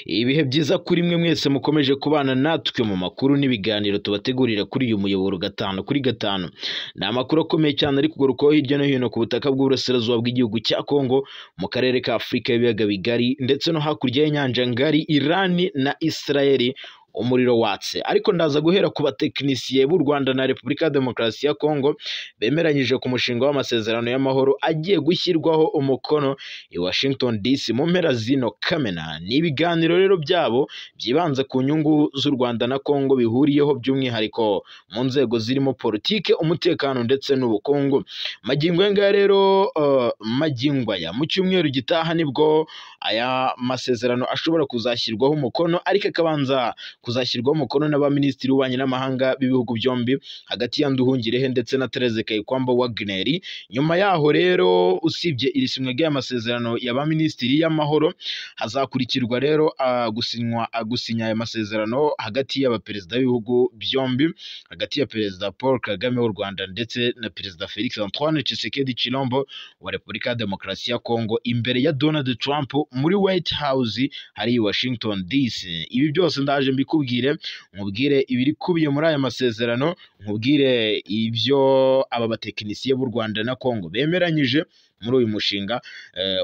Ibihe byiza kuri mwe mwese mukomeje kubana natwe mu makuru n'ibiganiro tubategurira kuri uyu muyoboro gatanu kuri gatanu. Ni amakuru akomeye cyane ari kugarukaho hirya no hino ku butaka bw'uburasirazuba bw'igihugu cya Kongo, mu karere ka Afurika y'ibiyaga bigari ndetse no hakurya y'inyanja ngari, Irani na Israeli umuriro watse. Ariko ndaza guhera ku batekinisiye b'u Rwanda na Repubulika ya Demokarasi ya Kongo bemeranyije ku mushinga w'amasezerano y'amahoro agiye gushyirwaho umukono i Washington DC mu mpera zino Kamena. Ni ibiganiro rero byabo byibanze ku nyungu z'u Rwanda na Kongo bihuriyeho by'umwihariko mu nzego zirimo politike, umutekano ndetse n'ubukungu. Magingo aya ngaya rero, magingo aya mu cyumweru gitaha nibwo aya masezerano ashobora kuzashyirwaho umukono, ariko akabanza kuzashyirwaho umukono n'abaminisitiri b'ububanyi n'amahanga b'ibihugu byombi hagati ya Nduhungirehe ndetse na Therese Kayikwamba Wagner. Nyuma yaho rero, usibye iri sinywa ry'aya masezerano y'abaminisitiri y'amahoro, hazakurikirwa rero gusinya aya masezerano hagati y'abaperezida b'ibihugu byombi, hagati ya Perezida Paul Kagame w'u Rwanda ndetse na Perezida Felix Antoine Tshisekedi Tshilombo wa Repubulika ya Demokarasi ya Kongo imbere ya Donald Trump muri White House hari i Washington DC. Ibi byose ndaje mbikubwire, nkubwire ibikubiye muri aya masezerano, nkubwire ibyo aba batekinisiye b'u Rwanda na Kongo bemeranyije muri uyu mushinga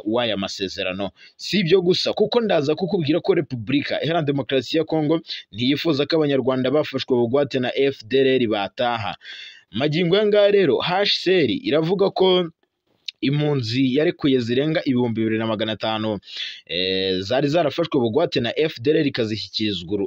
w'aya masezerano. Si ibyo gusa, kuko ndaza kukubwira ko Repubulika Iharanira Demokarasi ya Kongo ntiyifuza ko Abanyarwanda bafashwe bugwate na FDLR bataha. Magingo aya ngaya rero, HCR iravuga ko impunzi yarekuye zirenga 2500 zari zarafashwe bugwate na FDLR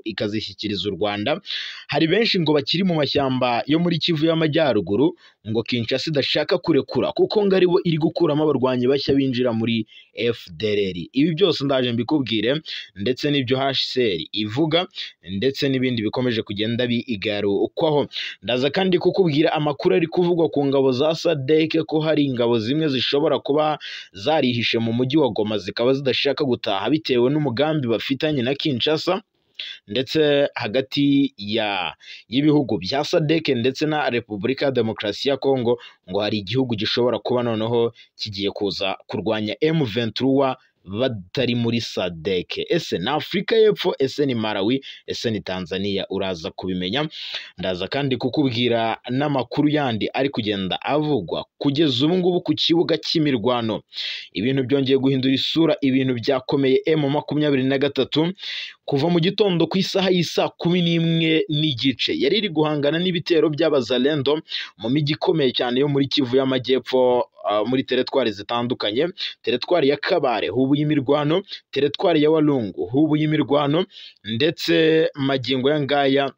ikazishyikiriza u Rwanda. Hari benshi ngo bakiri mu mashyamba yo muri Kivu y'Amajyaruguru ngo Kinshasa idashaka kurekura kuko ngo aribo iri gukuramo abarwanyi bashya binjira muri FDLR. Ibi byose ndaje mbikubwire, ndetse n'ibyo HCR ivuga ndetse n'ibindi bikomeje kugenda bigarukwaho. Ndaza kandi kukubwira amakuru ari kuvugwa ku ngabo za SADC, ko hari ingabo zimwe zishobora kuba zarihishe mu mujyi wa Goma zikaba zidashaka gutaha bitewe n'umugambi bafitanye na Kinshasa, ndetse hagati ya y'ibihugu bya SADC ndetse na Repubulika ya Demokarasi ya Kongo ngo hari igihugu gishobora kuba noneho kigiye kuza kurwanya M23 batari muri SADC. Ese ni Afurika y'Epfo? Ese ni Malawi? Ese ni Tanzania? Uraza kubimenya. Ndaza kandi kukubwira n'amakuru yandi ari kugenda avugwa kugeza ubu ngubu ku kibuga cy'imirwano. Ibintu byongeye guhindura isura, ibintu byakomeye. M23 kuva mu gitondo ku isaha y'isaa 11:30 yari iri guhangana n'ibitero by'abazalendo mu mijyi ikomeye cyane yo muri Kivu y'Amajyepfo, muri teretwari zitandukanye. Teretwari ya Kabare hubuye imirwano, teretwari ya Walungu hubuye imirwano, ndetse magingo aya ngaya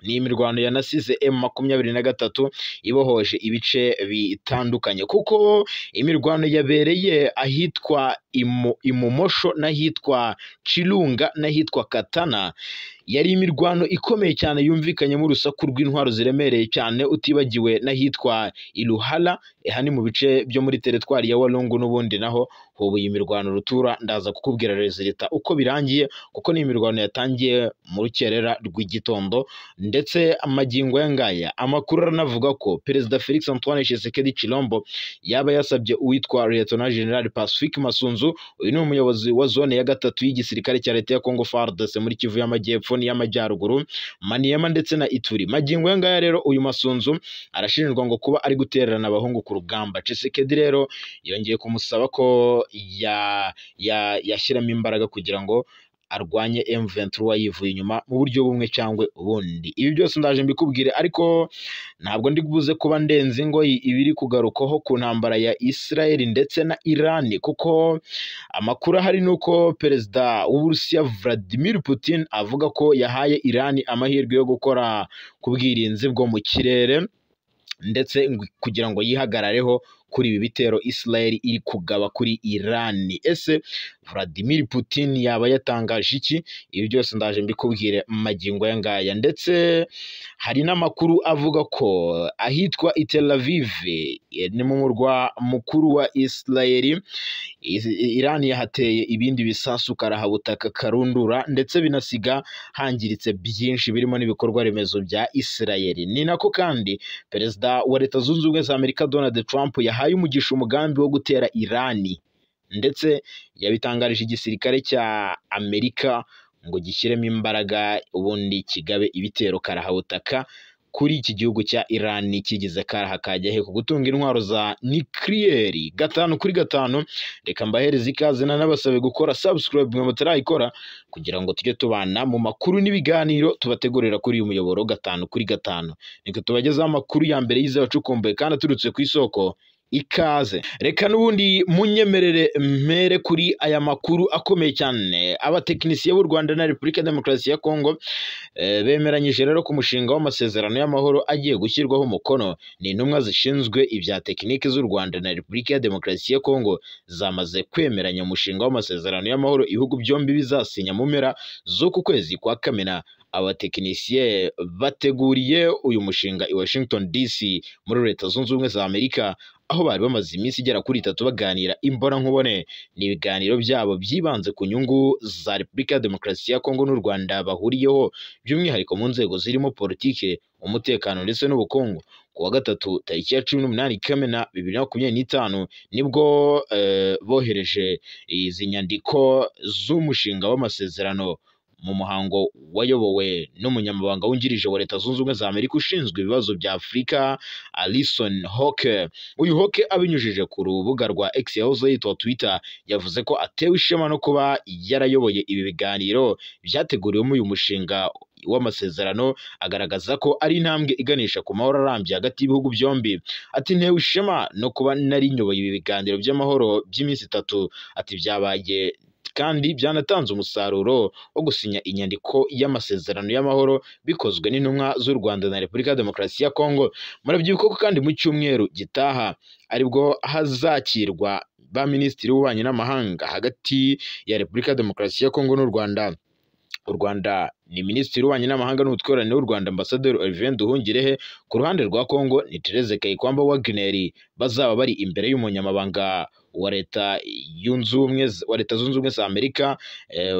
ni imirwano yanasize M23 ibohoje ibice bitandukanye, kuko imirwano yabereye ahitwa Imumosho n'ahitwa Chilunga n'ahitwa Katana. Yari imirwano ikomeye cyane yumvikanyemo urusaku rw'intwaro ziremereye cyane, utibagiwe n'ahitwa Iluhala, aha ni mu bice byo muri teretwari ya Walungu, n'ubundi naho hubuye imirwano rutura. Ndaza kukubwira resultat uko birangiye, kuko ni imirwano yatangiye mu rukerera rw'igitondo, ndetse amagingo aya ngaya amakuru aranavuga ko Perezida Felix Antoine Tshisekedi Tshilombo yaba yasabye uwitwa Lieutenant General Pacifique Masunzu, uyu ni umuyobozi wa zone ya gatatu y'igisirikare cya leta ya Congo FARDC muri Kivu y'Amajyepfo n'iy'Amajyaruguru, Maniema ndetse na Ituri. Magingo aya ngaya rero uyu Masunzu arashinjwa ngo kuba ari gutererana abahungu ku rugamba. Tshisekedi rero yongeye kumusaba ko yashyiramo imbaraga kugira ngo arwanye M23 yivuye inyuma mu buryo bumwe cyangwa ubundi. Ibi byose ndaje mbikubwire, ariko ntabwo ndi buze kuba ndenze ngo ibiri kugarukaho ku ntambara ya Israel ndetse na Iran, kuko amakuru ahari nuko Perezida w'Uburusiya Vladimir Putin avuga ko yahaye Iran amahirwe yo gukora ku bwirinzi bwo mu kirere, ndetse kugira ngo yihagarareho kuri ibi bitero Israel iri kugaba kuri Iran. Ese Vladimir Putin yaba yatangaje iki? Ibi byose ndaje mbikubwire magingo aya ngaya. Ndetse hari n'amakuru avuga ko ahitwa i Tel Aviv, ni mu murwa mukuru wa Israel, Iran yahateye ibindi bisasu karahabutaka karundura, ndetse binasiga hangiritse byinshi birimo n'ibikorwa remezo bya Israel. Ni nako kandi Perezida wa Leta Zunze Ubumwe za Amerika Donald Trump yahaye umugisha umugambi wo gutera Irani ndetse yabitangarije igisirikare cya Amerika ngo gishyiremo imbaraga ubundi kigabe ibitero karahabutaka kuri iki gihugu cya Iran kigize karaha kajya he ku gutunga intwaro za nuclear. 5 kuri 5. Reka mbahereze ikaze nanabasabe gukora subscribe mwe mutarayikora kugira ngo tujye tubana mu makuru n'ibiganiro tubategurira kuri uyu muyoboro 5 kuri 5. Niko tubagezaho amakuru ya mbere yizewe acukumbuye kandi aturutse ku isoko. Ikaze. Reka n'ubundi munyemerere mpere kuri aya makuru akomeye cyane. Abatekinisiye b'u Rwanda na Repubulika ya Demokarasi ya Kongo bemeranyije rero ku mushinga w'amasezerano y'amahoro agiye gushyirwaho umukono. Ni intumwa zishinzwe ibya tekiniki z'u Rwanda na Repubulika ya Demokarasi ya Kongo zamaze kwemeranya umushinga w'amasezerano y'amahoro ibihugu byombi bizasinya mu mpera z'uku kwezi kwa Kamena. Abatekinisiye bateguriye uyu mushinga i Washington DC muri Leta Zunze Ubumwe za Amerika, aho bari bamaze iminsi igera kuri 3 baganira imbonankubone. Ni ibiganiro byabo byibanze ku nyungu za Repubulika ya Demokarasi ya Kongo n'u Rwanda bahuriyeho, by'umwihariko mu nzego zirimo politike, umutekano ndetse n'ubukungu. Ku wa gatatu tariki ya 18 Kamena 2025 nibwo bohereje izi nyandiko z'umushinga w'amasezerano mu muhango wayobowe n'umunyamabanga wungirije wa Leta Zunze Ubumwe za Amerika ushinzwe ibibazo bya Afurika, Alison Hoke. Uyu Hoke abinyujije ku rubuga rwa X yahoze yitwa Twitter, yavuze ko atewe ishema no kuba yarayoboye ibi biganiro byateguriwemo uyu mushinga w'amasezerano, agaragaza ko ari intambwe iganisha ku mahoro arambye hagati y'ibihugu byombi. Ati ntewe ishema no kuba nari nyoboye ibi biganiro by'amahoro by'iminsi 3. Ati byabaye kandi byanatanze umusaruro wo gusinya inyandiko y'amasezerano y'amahoro bikozwe n'intumwa z'u Rwanda na Repubulika ya Demokarasi ya Kongo. Murabyibuka ko kandi mu cyumweru gitaha aribwo hazakirwa ba minisitiri w'ububanyi n'amahanga hagati ya Repubulika ya Demokarasi ya Kongo n'u Rwanda. U Rwanda ni minisitiri w'ububanyi n'amahanga n'ubutwererane w'u Rwanda Ambasaderi Olivier Nduhungirehe, ku ruhande rwa Kongo ni Therese Kayikwamba Wagner, bazaba bari imbere y'umunyamabanga wa Leta Zunze Ubumwe za Amerika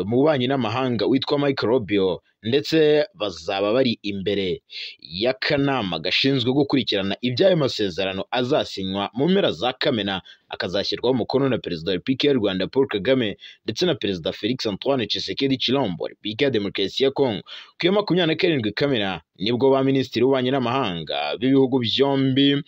mu bubanyi n'amahanga witwa Mike Rubio, ndetse bazaba bari imbere y'akanama gashinzwe gukurikirana iby'ayo masezerano azasinywa mu mpera za Kamena, akazashyirwaho umukono na Perezida wa Repubulika y'u Rwanda Paul Kagame ndetse na Perezida Felix Antoine Tshisekedi Tshilombo Repubulika ya Demokarasi ya Kongo. Ku ya 27 Kamena nibwo ba minisitiri w'ububanyi n'amahanga b'ibihugu byombi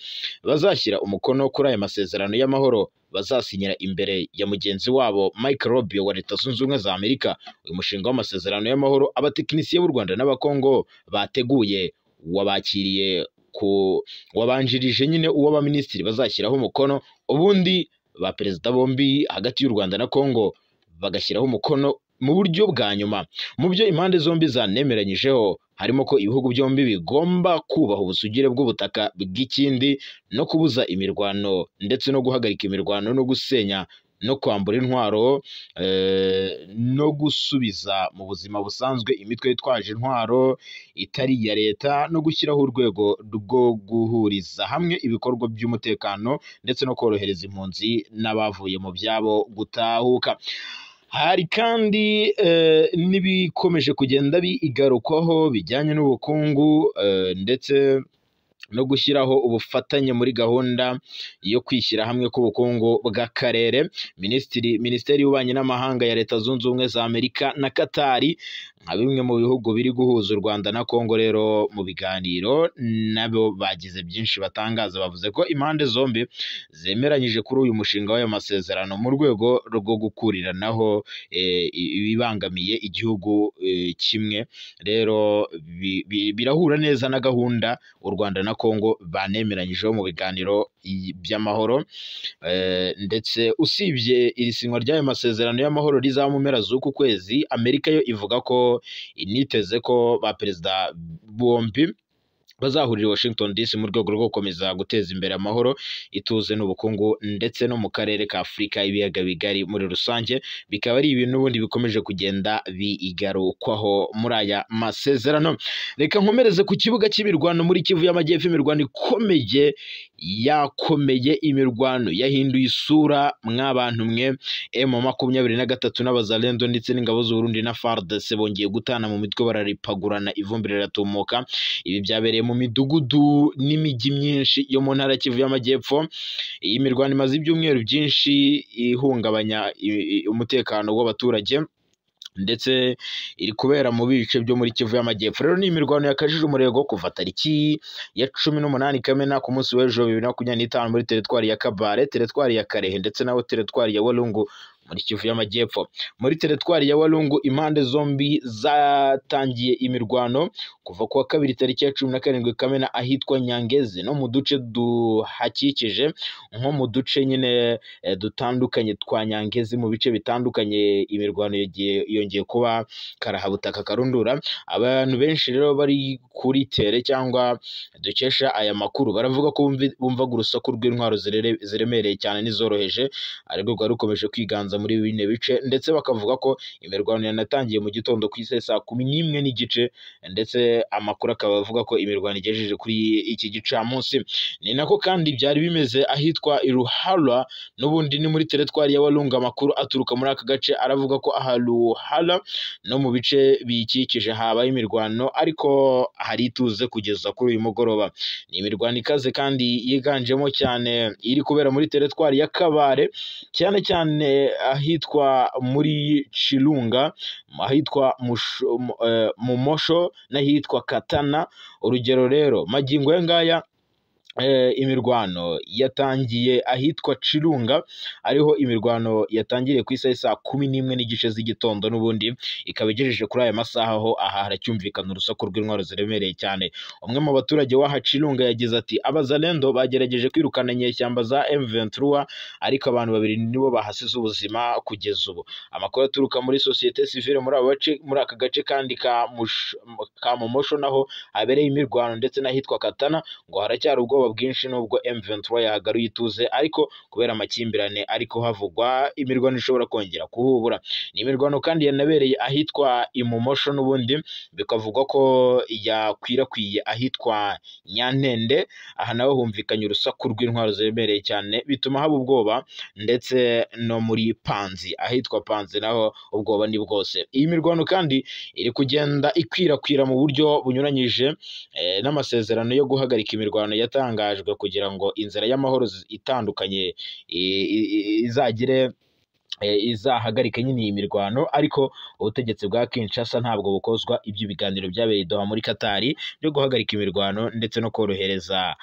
bazashyira umukono kuri aya masezerano y'amahoro bazasinyira imbere ya mugenzi wabo Mike Rubio wa Leta Zunze Ubumwe za Amerika. Uyu mushinga w'amasezerano y'amahoro abatekinisiye b'u Rwanda n'Abakongo bateguye wabakiriye ku wabanjirije nyine uwo abaminisitiri bazashyiraho umukono, ubundi ba perezida bombi hagati y'u Rwanda na Kongo bagashyiraho umukono mu buryo bwa nyuma. Mu byo impande zombi zanemeranyijeho harimo ko ibihugu byombi bigomba kubaha ubusugire bw'ubutaka bw'ikindi no kubuza imirwano ndetse no guhagarika imirwano no gusenya no kwambura intwaro no gusubiza mu buzima busanzwe imitwe yitwaje intwaro itari iya leta no gushyiraho urwego rwo guhuriza hamwe ibikorwa by'umutekano ndetse no korohereza impunzi n'abavuye mu byabo gutahuka. Hari kandi n'ibikomeje kugenda bigarukwaho bijyanye n'ubukungu ndetse no gushyiraho ubufatanye muri gahunda yo kwishyira hamwe k'ubukungu bw'akarere. Minisiteri y'ububanyi n'amahanga ya Leta Zunze Ubumwe za Amerika na Katari nka bimwe mu bihugu biri guhuza u Rwanda na Kongo rero mu biganiro nabo bagize byinshi batangaza, bavuze ko impande zombi zemeranyije kuri uyu mushinga w'ayo masezerano mu rwego rwo gukuriranaho ibibangamiye igihugu kimwe. Rero birahura neza na gahunda u Rwanda na Kongo banemeranyijeho mu biganiro by'amahoro. Ndetse usibye iri sinywa ry'ayo masezerano y'amahoro rizaba mu mpera z'uku kwezi, Amerika yo ivuga ko initeze ko ba perezida bombi bazahurira i Washington DC mu rwego rwo gukomeza guteza imbere amahoro, ituze n'ubukungu ndetse no mu karere ka Afurika y'ibiyaga bigari muri rusange. Bikaba ari ibintu n'ubundi bikomeje kugenda bigarukwaho muri aya masezerano. Reka nkomereze ku kibuga cy'imirwano muri Kivu y'Amajyepfo. Imirwano ikomeye yakomeye, imirwano yahinduye isura mw'abantu mwe. M23 n'abazalendo ndetse n'ingabo z'u Burundi na FARDC bongeye gutana mu mitwe, bararipagurana, ivumbi riratumuka. Ibi byabereye mu midugudu n'imijyi myinshi yo mu ntara ya Kivu y'Amajyepfo. Iyi mirwano imaze ibyumweru byinshi ihungabanya umutekano w'abaturage ndetse iri kubera mu bice byo muri Kivu y'Amajyepfo. Rero ni imirwano yakajije umurego kuva tariki ya 18 Kamena ku munsi w'ejo 2025 muri teritwari ya Kabare, teritwari ya Karehe ndetse naho teritwari ya Walungu muri Kivu y'Amajyepfo. Muri teritwari ya Walungu impande zombi zatangiye imirwano kuva kuwa kabiri tariki ya 17 Kamena ahitwa Nyangezi no mu duce duhakikije, nko mu duce nyine dutandukanye twa Nyangezi, mu bice bitandukanye imirwano yongeye kuba karahabutaka karundura. Abantu benshi rero bari kuri tere cyangwa dukesha aya makuru baravuga ko bumvaga urusaku rw'intwaro ziremereye cyane n'izoroheje, ariko rwari rukomeje kwiganza muri bine bice, ndetse bakavuga ko imirwano yanatangiye mu gitondo ku isaha saa 11:30, ndetse amakuru akaba avuga ko imirwano igejeje kuri iki gicamunsi. Ni nako kandi byari bimeze ahitwa Iruhala, n'ubundi ni muri teritwari ya Walungu. Amakuru aturuka muri aka gace aravuga ko aha Ruhala no mu bice biyikikije habaye imirwano, ariko hari ituze kugeza kuri uyu mugoroba. Ni imirwano ikaze kandi yiganjemo cyane iri kubera muri teritwari ya Kabare, cyane cyane ahitwa muri Chilunga, ahitwa Mumosho n'ahitwa Katana. Urugero rero magingo aya ngaya imirwano yatangiye ahitwa Chilunga, ariho imirwano yatangiriye ku isaha saa 11:30 z'igitondo, n'ubundi ikaba igejeje kuri aya masaha, aho aha haracyumvikana urusaku rw'intwaro ziremereye cyane. Umwe mu baturage w'aha Chilunga yagize ati: abazalendo bagerageje kwirukana inyeshyamba za M23, ariko abantu babiri nibo bahasize ubuzima kugeza ubu. Amakuru aturuka muri societe civile muri aba bace, muri aka gace kandi ka Mumosho naho habereye imirwano ndetse n'ahitwa Katana, ngo haracyari ubwoba bwinshi nubwo M23 yahagaruye ituze, ariko kubera amakimbirane ariko havugwa imirwano ishobora kongera kuhubura. Ni imirwano kandi yanabereye ahitwa Imumosho, n'ubundi bikavugwa ko yakwirakwiye ahitwa Nyantende. Aha naho humvikanye urusaku rw'intwaro ziremereye cyane bituma haba ubwoba, ndetse no muri Panzi, ahitwa Panzi naho ubwoba ni bwose. Iyi mirwano kandi iri kugenda ikwirakwira mu buryo bunyuranyije n'amasezerano yo guhagarika imirwano yatangajwe kugira ngo inzira y'amahoro itandukanye izagire izahagarike nyine iyi mirwano, ariko ubutegetsi bwa Kinshasa ntabwo bukozwa iby'ibiganiro byabereye i Doha muri Katari byo guhagarika imirwano ndetse no korohereza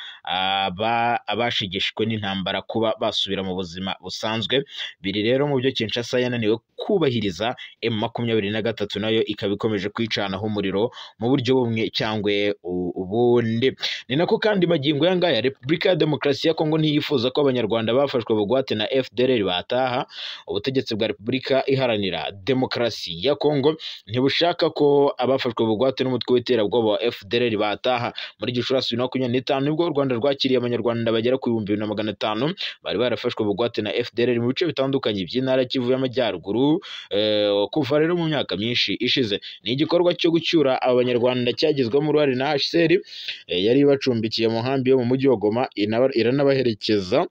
abashegeshwe n'intambara kuba basubira mu buzima busanzwe. Biri rero mu byo Kinshasa yananiwe kubahiriza, M23 nayo ikaba ikomeje kwicanaho umuriro mu buryo bumwe cyangwa ubundi. Ni nako kandi magingo aya ngaya Repubulika ya Demokarasi ya Kongo ntiyifuza ko abanyarwanda bafashwe bugwate na FDLR bataha. Ubutegetsi bwa Repubulika Iharanira Demokarasi ya Kongo ntibushaka ko abafashwe bugwate n'umutwe w'iterabwoba wa FDLR bataha. Muri Gicurasi 2025 nibwo u Rwanda rwakiriye abanyarwanda bagera ku 2500 bari barafashwe bugwate na FDLR mu bice bitandukanye by'intara Kivu y'Amajyaruguru kuva rero mu myaka myinshi ishize. Ni igikorwa cyo gucyura aba banyarwanda cyagizwemo uruhare na HCR yari ibacumbikiye mu nkambi yo mu mujyi wa Goma, iranabaherekeza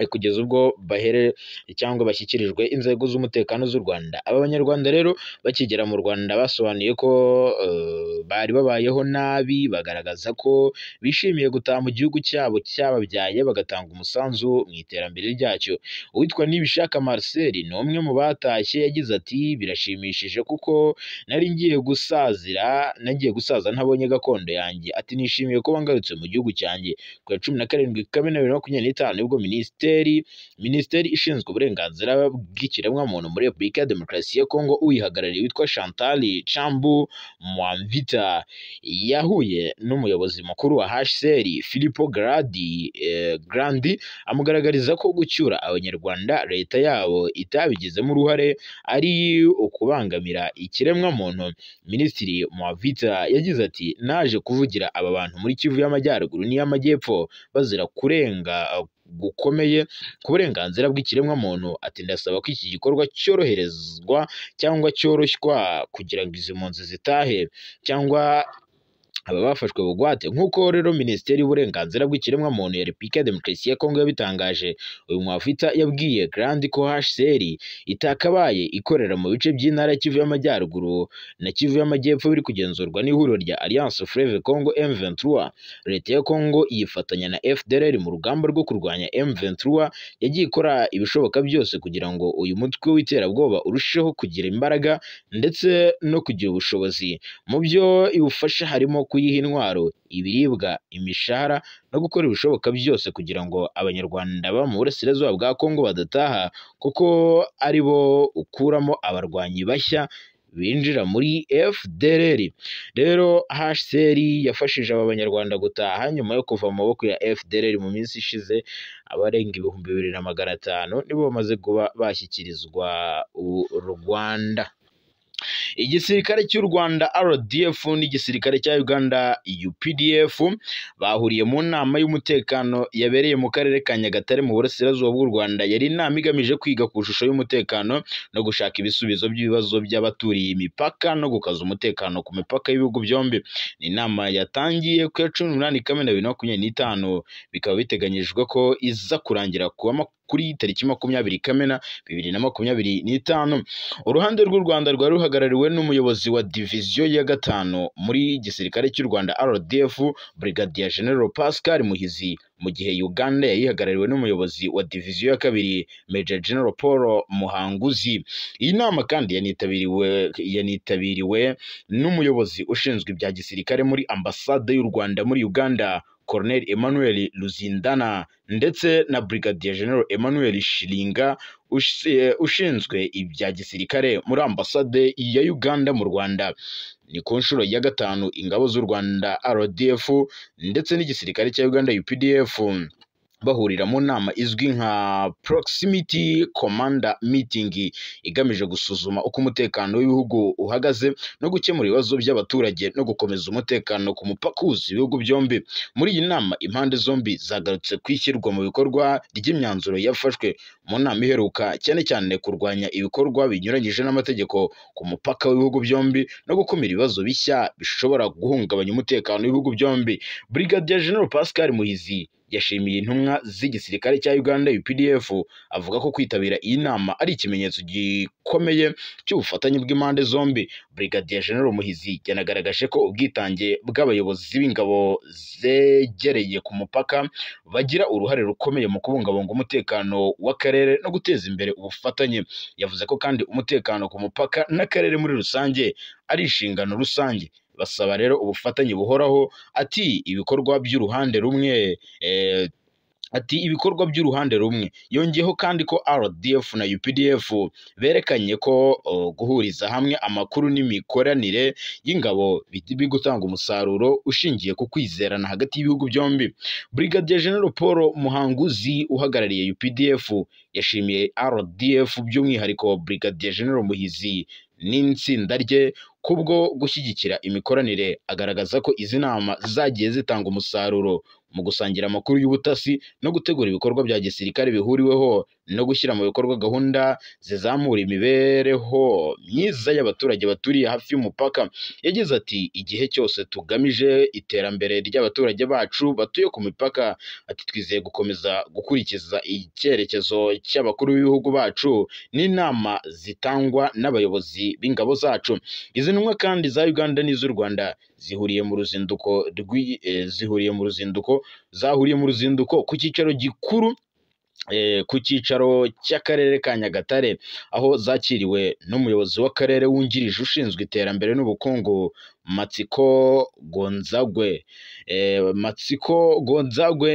kugeza ubwo bahere cyangwa bashyikirijwe inzego z'umutekano z'u Rwanda. Aba banyarwanda rero bakigera mu Rwanda basobanuye ko bari babayeho nabi, bagaragaza ko bishimiye gutaha mu gihugu cyabo cyababyaye, bagatanga umusanzu mu iterambere ryacyo. Uwitwa Nibishaka Marcel ni umwe mu batashye, yagize ati: birashimishije kuko nari ngiye gusaza ntabonye gakondo yanjye. Ati: nishimiye kuba ngarutse mu gihugu cyanjye. Ku ya 17 Kamena 2025 nibwo Minisiteri ishinzwe uburenganzira bw'ikiremwamuntu muri Repubulika ya Demokarasi ya Kongo, uyihagarariye witwa Chantal Chambu Mwamvita yahuye n'umuyobozi mukuru wa HCR Filippo Grandi, amugaragariza ko gucyura abanyarwanda leta yabo itabigizemo uruhare ari ukubangamira ikiremwamuntu. Minisitiri Mwamvita yagize ati: naje kuvugira aba bantu muri Kivu y'Amajyaruguru n'iy'Amajyepfo bazira kurenga gukomeye ku burenganzira bw'ikiremwamuntu. Ati: ndasaba ko iki gikorwa cyoroherezwa cyangwa cyoroshywa kugira ngo izi mpunzi zitahe cyangwa Aba bafashwe bugwate nk'uko rero Minisiteri y'Uburenganzira bw'Ikiremwamuntu ya Repubulika ya Demokarasi ya Kongo yabitangaje. Uyu mwafita yabwiye Grandi ko HCR itakabaye ikorera mu bice by'intara ya Kivu y'Amajyaruguru na Kivu y'Amajyepfo biri kugenzurwa n'ihuriro rya Alliance Fleuve Congo M23. Leta ya Kongo yifatanya na FDLR mu rugamba rwo kurwanya M23, yagiye ikora ibishoboka byose kugira ngo uyu mutwe w'iterabwoba urusheho kugira imbaraga ndetse no kugira ubushobozi. Mu byo iwufasha harimo kuyiha intwaro, ibiribwa, imishahara no gukora ibishoboka byose kugira ngo Abanyarwanda baba mu burasirazuba bwa Kongo badataha, kuko ari bo ukuramo abarwanyi bashya binjira muri FDLR. Rero HCR yafashije aba banyarwanda gutaha nyuma yo kuva mu maboko ya FDLR mu minsi ishize. Abarenga 2500 nibo bamaze kuba bashyikirizwa u Rwanda. Igisirikare cy'u Rwanda RDF n'igisirikare cya Uganda UPDF bahuriye mu nama y'umutekano yabereye mu karere ka Nyagatare mu burasirazuba bw'u Rwanda. Yari inama igamije kwiga ku ishusho y'umutekano no gushaka ibisubizo by'ibibazo by'abaturiye imipaka no gukaza umutekano ku mipaka y'ibihugu byombi. Ni inama yatangiye ku ya 18 Kamena 2025, bikaba biteganyijwe ko iza kurangira kuri tariki 20 Kamena 2025. Uruhande rw'u Rwanda rwari ruhagarariwe n'umuyobozi wa diviziyo ya 5 muri gisirikare cy'u Rwanda RDF, Brigadier General Pascal Muhizi, mu gihe Uganda yayihagarariwe n'umuyobozi wa diviziyo ya 2 Major General Paul Muhanguzi. Iyi nama kandi yanitabiriwe n'umuyobozi ushinzwe ibya gisirikare muri ambasade y'u Rwanda muri Uganda, Colonel Emmanuel Luzindana, ndetse na Brigadier General Emmanuel Shilinga ushinzwe ibya gisirikare muri ambasade ya Uganda mu Rwanda. Ni ku nshuro ya 5 ingabo z'u Rwanda RDF ndetse n'igisirikare cya Uganda UPDF bahurira mu nama izwi nka Proximity Commander Meeting, igamije gusuzuma uko umutekano w'ibihugu uhagaze no gukemura ibibazo by'abaturage no gukomeza umutekano ku mupaka uhuza ibihugu byombi. Muri iyi nama impande zombi zagarutse ku ishyirwa mu bikorwa ry'imyanzuro yafashwe mu nama iheruka, cyane cyane kurwanya ibikorwa binyuranyije n'amategeko ku mupaka w'ibihugu byombi no gukumira ibibazo bishya bishobora guhungabanya umutekano w'ibihugu byombi. Brigadier General Pascal Muhizi yashimiye intumwa z'igisirikare cya Uganda UPDF, avuga ko kwitabira iyi nama ari ikimenyetso gikomeye cy'ubufatanye bw'impande zombi. Brigadier General Muhizi yanagaragaje ko ubwitange bw'abayobozi b'ingabo zegereye ku mupaka bagira uruhare rukomeye mu kubungabunga umutekano w'akarere no guteza imbere ubufatanye. Yavuze ko kandi umutekano ku mupaka n'akarere muri rusange ari inshingano rusange, basaba rero ubufatanye buhoraho. Ati ibikorwa by'uruhande rumwe ibikorwa by'uruhande rumwe. Yongeyeho kandi ko RDF na UPDF berekanye ko guhuriza hamwe amakuru n'imikoranire y'ingabo biri gutanga umusaruro ushingiye ku kwizerana hagati y'ibihugu byombi. Brigadier General Paul Muhanguzi uhagarariye UPDF yashimiye RDF by'umwihariko Brigadier General Muhizi n'itsinda rye kubwo gushyigikira imikoranire, agaragaza ko izi nama zagiye zitanga umusaruro mu gusangira amakuru y'ubutasi no gutegura ibikorwa bya gisirikare bihuriweho no gushyira mu bikorwa gahunda zizamura imibereho myiza y'abaturage baturiye hafi y'umupaka. Yagize ati igihe cyose tugamije iterambere ry'abaturage bacu batuye ku mipaka, ati twizeye gukomeza gukurikiza icyerekezo cy'abakuru b'ibihugu bacu n'inama zitangwa n'abayobozi b'ingabo zacu. Izi ntumwa kandi za Uganda n'iz'u Rwanda zahuriye mu ruzinduko ku cyicaro gikuru ku cyicaro cy'akarere ka Nyagatare, aho zakiriwe n'umuyobozi w'akarere wungirije ushinzwe iterambere n'ubukungu Matsiko Gonzagwe. Matsiko Gonzagwe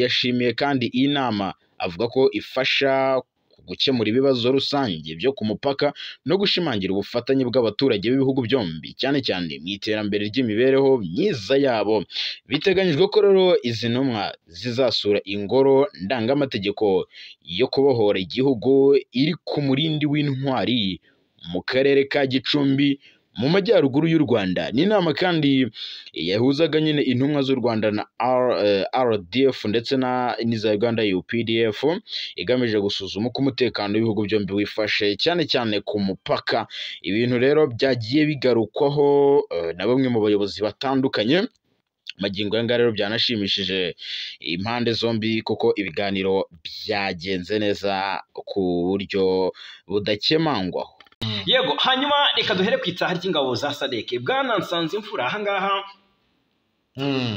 yashimiye kandi iyi nama, avuga ko ifasha gukemura ibibazo rusange byo ku mupaka no gushimangira ubufatanye bw'abaturage b'ibihugu byombi, cyane cyane mu iterambere ry'imibereho myiza yabo. Biteganyijwe ko rero izi ntumwa zizasura ingoro ndangamategeko yo kubohora igihugu iri ku Murindi w'Intwari mu karere ka Gicumbi mu majyaruguru y'u Rwanda. Ni inama kandi yahuzaga nyine intumwa z'u Rwanda na RDF ndetse na n'iza Uganda UPDF, igamije gusuzuma uko umutekano w'ibihugu byombi wifashe cyane cyane ku mupaka. Ibintu rero byagiye bigarukwaho na bamwe mu bayobozi batandukanye. Magingo aya ngaya rero byanashimishije impande zombi kuko ibiganiro byagenze neza ku buryo budakemangwaho. Yego, hanyuma reka duhere ku itaha ry'ingabo za SADC. Bwana Nsanzimfura, aha ngaha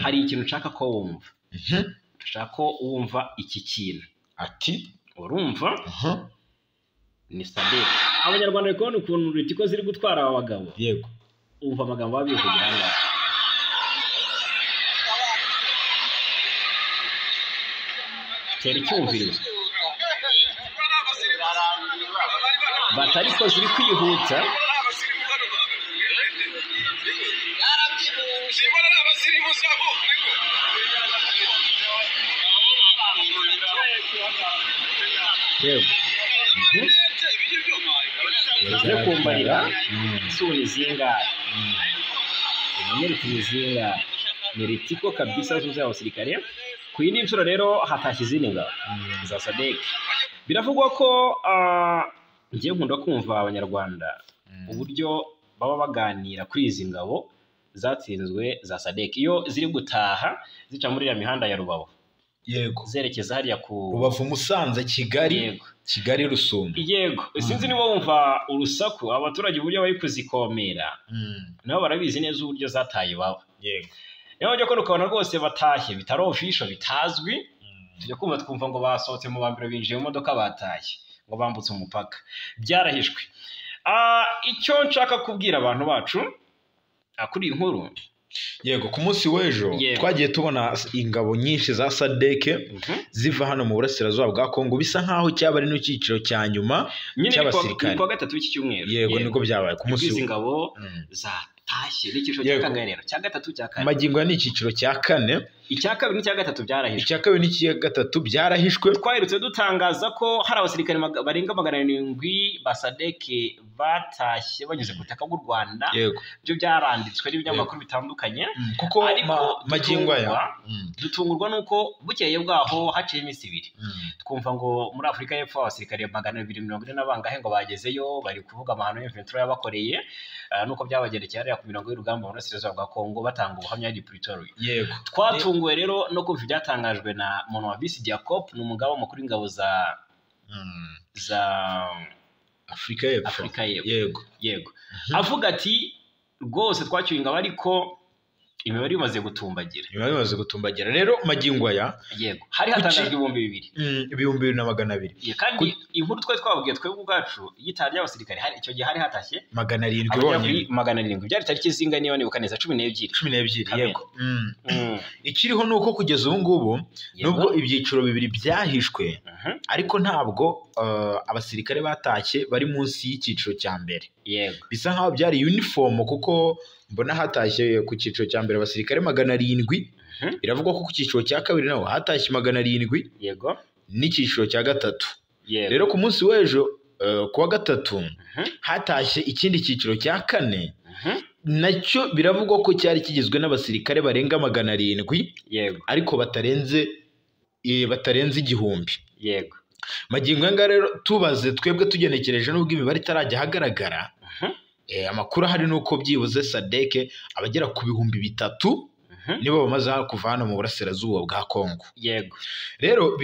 hari ikintu nshaka ko wumva. Nshaka ko wumva iki kintu. Ati urumva? Ni SADC. Abanyarwanda bari kubona ukuntu Ritiko ziri gutwara aba bagabo. Yego. Umva amagambo babivugira aha ngaha. Tera icyumvirizo. Batariko ziri kwihuta. Yego. Zo kumbarira suni zingahe? Umenyereke ni zingahe? Ni Ritiko kabisa zuzuye abasirikare. Ku yindi nshuro rero hatashye izindi ngabo za SADC. Biravugwa ko ngiye nkunda kumva abanyarwanda uburyo baba baganira kuri izi ngabo zatsinzwe za SADC iyo ziri gutaha zica muri ya mihanda ya Rubavu. Yego. Zerekeza hariya ku Rubavu, Musanze, Kigali. Yego. Kigali Rusumo. Yego. Sinzi niba wumva urusaku abaturage uburyo bari kuzikomera. Nabo barabizi neza uburyo zataye iwabo. Yego. Niyo ujya kubona ukabona rwose batashye bitari official bitazwi. Tujya kumva twumva ngo basohotse mu bambiro binjiye mu modoka batashye ngo bambutse umupaka. Byarahishwe. Icyo nshaka kubwira abantu bacu kuri iyi nkuru. Yego, ku munsi w'ejo twagiye tubona ingabo nyinshi za SADC ziva hano mu burasirazuba bwa Kongo, bisa nkaho cyaba ari n'icyiciro cya nyuma cy'abasirikare. Ni kuwa gatatu w'iki cyumweru. Yego, niko byabaye ku munsi w'izi ngabo zatashye n'icyiciro cya kangahe rero? Cya gatatu, cya kane. Magingo ni icyiciro cya kane. Icya kabiri n'icya gatatu byarahishwe. Icya kabiri n'icya gatatu byarahishwe. Twaherutse dutangaza ko hari abasirikare barenga 700 ba SADC batashye banyuze ku butaka bw'u Rwanda. Byo byaranditswe n'ibinyamakuru bitandukanye. Kuko magingo aya dutungurwa nuko bukeye bwaho haciye iminsi ibiri twumva ngo muri Afurika y'Epfo abasirikare 240 n'abangahe ngo bagezeyo, bari kuvuga amahano y'M23 yabakoreye nuko byabagerekeye hariya ku mirongo y'urugamba mu burasirazuba bwa Kongo batanga ubuhamya di Pretoria. Yego. Twatunguwe rero no kumva ibyatangajwe na Monwabisi Jacob, ni umugaba mukuru w'ingabo za Afurika y'Epfo. Afurika y'Epfo. Yego. Yego. Avuga ati rwose twacyuye ingabo ariko imibare imaze gutumbagira. Imibare imaze gutumbagira. Rero magingo aya yego hari hatangajwe 2000. 2200. Kandi inkuru twari twababwiye twebwe ubwacu y'itaha ry'abasirikare hari icyo gihe hari hatashye 700 bonyine. 700 byari tariki zinga niba nibuka neza 12. 12 yego. Ikiriho nuko kugeza ubu ngubu nubwo ibyiciro bibiri byahishwe ariko ntabwo abasirikare batashye bari munsi y'icyiciro cya mbere. Yego. Bisa nkaho byari uniform kuko mbona hatashye ku cyiciro cya mbere abasirikare 700. Biravugwa ko ku cyiciro cya kabiri naho hatashye 700. Yego. N'icyiciro cya gatatu. Yego. Rero ku munsi w'ejo kuwa gatatu hatashye ikindi cyiciro cya kane. Nacyo biravugwa ko cyari kigizwe n'abasirikare barenga 700. Yego. Ariko batarenze 1000. Yego. Magingo aya rero tubaze twebwe tugenekereje nubwo imibare itarajya ahagaragara. Amakuru ahari nuko byibuze SADC abagera ku 3000 nibo bamaze kuva hano mu burasirazuba bwa Kongo. Yego. Rero